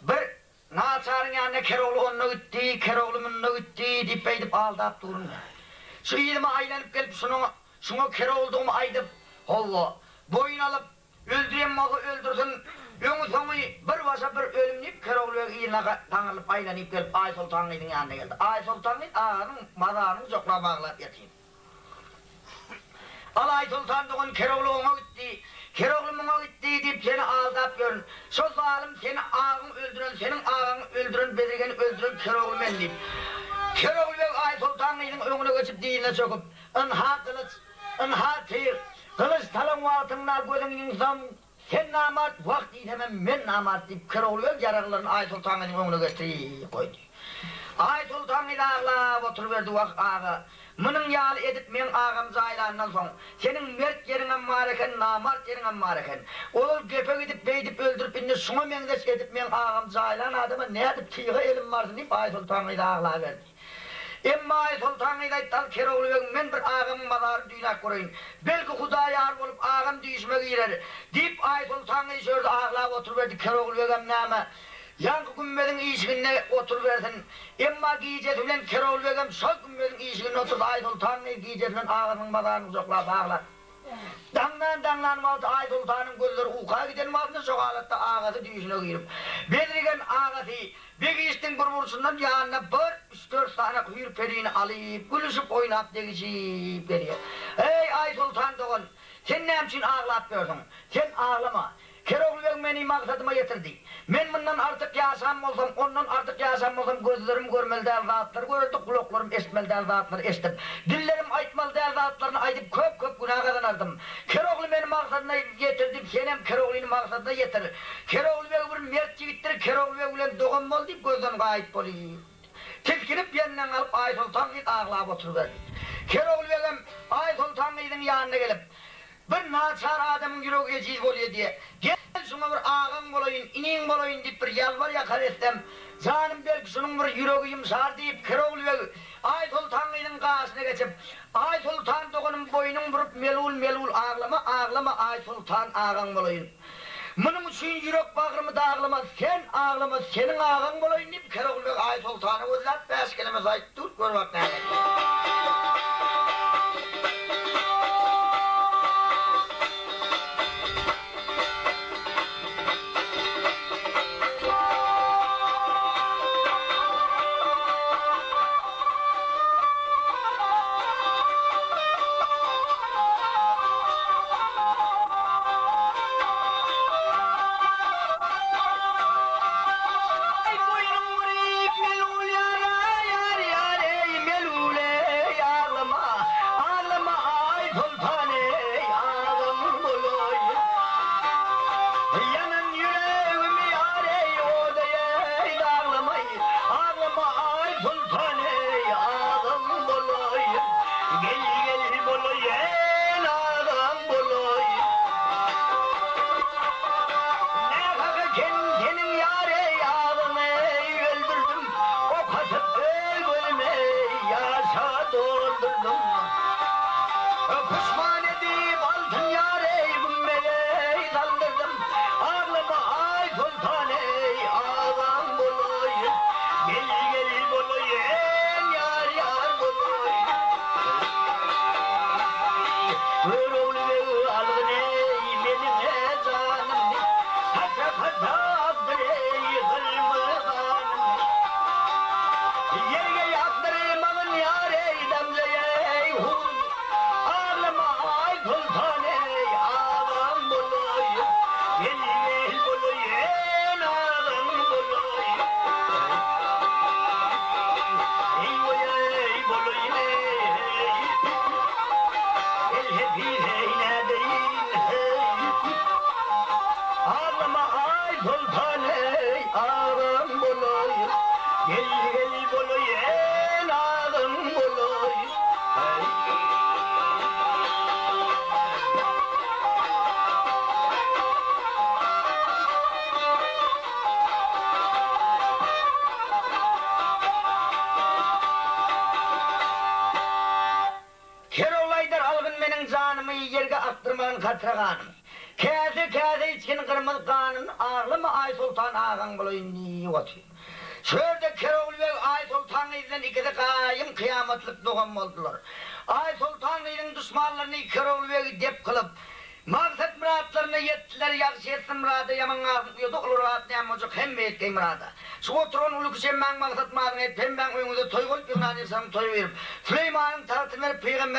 bir Naçaryň ýanyna Kerogly onda gitdi, Kerogly munda gitdi diýip beýdip aldap durun men. Şu yzyma aýlanyp gelip şunuň şuňa Keroglydygymy aýdyp, howwa, boýun alyp, öldürem bolsa öldürsin, öňi-soňy bir başa bir ölüm diýip Kerogly beg yzyna gaňrylyp aýlanyp gelip Aýsoltan gyzyň ýanyna geldi. Aýsoltan gyz agasynyň mazaryny gujaklap aglap ýatyr. Al Aýsoltan dogan Kerogly oňa gitdi, Kerogly muňa gitdi diýip seni aldap ýörün. Şo zalym seni agaň öldüren, seniň agaňy öldüren, Bezirgeni öldüren Kerogly men diýip. Kerogly beg Aýsoltan gyzyň öňüne geçip dyzyna çöküp, Ynha gylyç, ynha tyg, gylyç salan wagtyňda gözüň ýumsam, sen namart, wah diýsemem men namart diýip Kerogly beg ýaraglaryny Aýsoltan gyzyň öňüne getirip goýdy. Aýsoltan gyz aglap oturyberdi, Wah aga, Munuň ýaly edip meň agam jaýlandan soň, seniň mert ýeriňem bar eken, namart ýeriňem bar eken. Ozal gepe gidip beýdip öldürip indi şuňa meňzeş edip meň agam jaýlan adama nädip tyga elim barsyn diýip Aýsoltan gyz aglaberdi. Emma Aýsoltan gyz aýtdy al Kerogly beg men bir agamyň mazaryny düýnäp göreýin. Belki Hudaý ýar bolup agam düýşüme girer. Diýip Aýsoltan gyz şu ýerde aglap oturyberdi Kerogly begem näme Ýaňky gümmeziň işiginde oturybersin. Emma gijesi bilen Kerogly begem şol gümmeziň işiginde oturdy. Aýsoltan gyz gijesi bilen agasynyň mazaryny gujaklap aglap. Daňdan daňlan wagty Aýsoltanyň gözleri uka giden wagtynda şo halatda agasy düýşüne girip, bezirgen agasy Begişdiň bir burçundan ýanyna bir üç-dört sany hüýr-perini alyp, gülüşip oýnap degişip gelýär. Eý, Aýsoltan dogan, sen näme üçin aglap ýörsüň? Sen aglama. Kerogly beg meni maksadyma ýetirdi. Men mundan artyk ýaşan bolsam, ondan artyk ýaşan bolsam, gözlerim görmeli däl zatlary görerdi, gulaklarym eşitmeli däl zatlary eşidip, dillerim aýtmaly däl zatlaryny aýdyp, köp-köp günä gazanardym. Kerogly meni maksadyna ýetirdi, senem Keroglyny maksadyna ýetir. Kerogly beg bir mert ýigitdir, Kerogly beg bilen dogan bol diýip, gözden gaýyp bolýar. Tisginip ýerinden galyp, Aýsoltan gyz aglap oturyberdi. Kerogly begem Aýsoltan gyzyň ýanyna gelip, Bir naçar adamyň ýüregi ejiz bolýa diýe. Gel, şuňa bir agaň bolaýyn, iniň bolaýyn diýip bir ýalbar-ýakar etsem, janym belki şunuň bir ýüregi ýumşar diýip, Kerogly beg Aýsoltan gyzyň gaşyna geçip, Aýsoltan doganym boýnuň burup melul-melul aglama, aglama Aýsoltan agaň bolaýyn. Munuň üçin ýürek bagrymy daglama, sen aglama, seniň agaň bolaýyn diýip, Kerogly beg Aýsoltany gözläp, bäş keleme aýtdy, dur, gör bak näme aýtdy. Aý boýnuň buryp melul ýara ýar ýar eý melul eý aglama aglama aý soltan eý agam bolaýyn Ýanan ýüregimi ýar eý oda eý daglamaý aglama aý soltan eý agam bolaýyn Gel gel bolaýyn agam bolaýyn. Nähak eken seniň ýar eý agam eý öldürdim ok atyp öý gözüm eý ýaşa doldurdym. Puşman edip altyn ýar eý gümmez eý saldyrdym aglama aý soltan eý agam bolaýyn gel gel bolaýyn ýar ýar bolaýyn. Görogly beg algyn eý meniň janymy, Paça-paça akdyr eý gyrmyzy ganymy. Ýerge ýakdyr magyn ýar eý damja eý hun, Aglama. ýerge akdyrmagyn katra ganymy. Käse käse içgin gyrmyzy ganymy aglama Aýsoltan agaň bolaýyn diýip otyr. Şu ýerde Kerogly beg Aýsoltan gyz bilen ikisi gaýym kyýamatlyk dogan boldular. Aýsoltan gyzyň duşmanlaryny Kerogly begi dep kylyp, maksat-myratlaryna ýetdiler. Ýagşy ýetsin myrada, ýaman galsyn uýada, olar at näme boljak hemme ýetgeý myrada. Şu oturan uly kişi hemmäň maksat-myradyňa ýetip, hemmäň öňüňize toý bolup ýygnan ýygsaň toý berip, Süleýmanyň tagtyny berip, pygamber.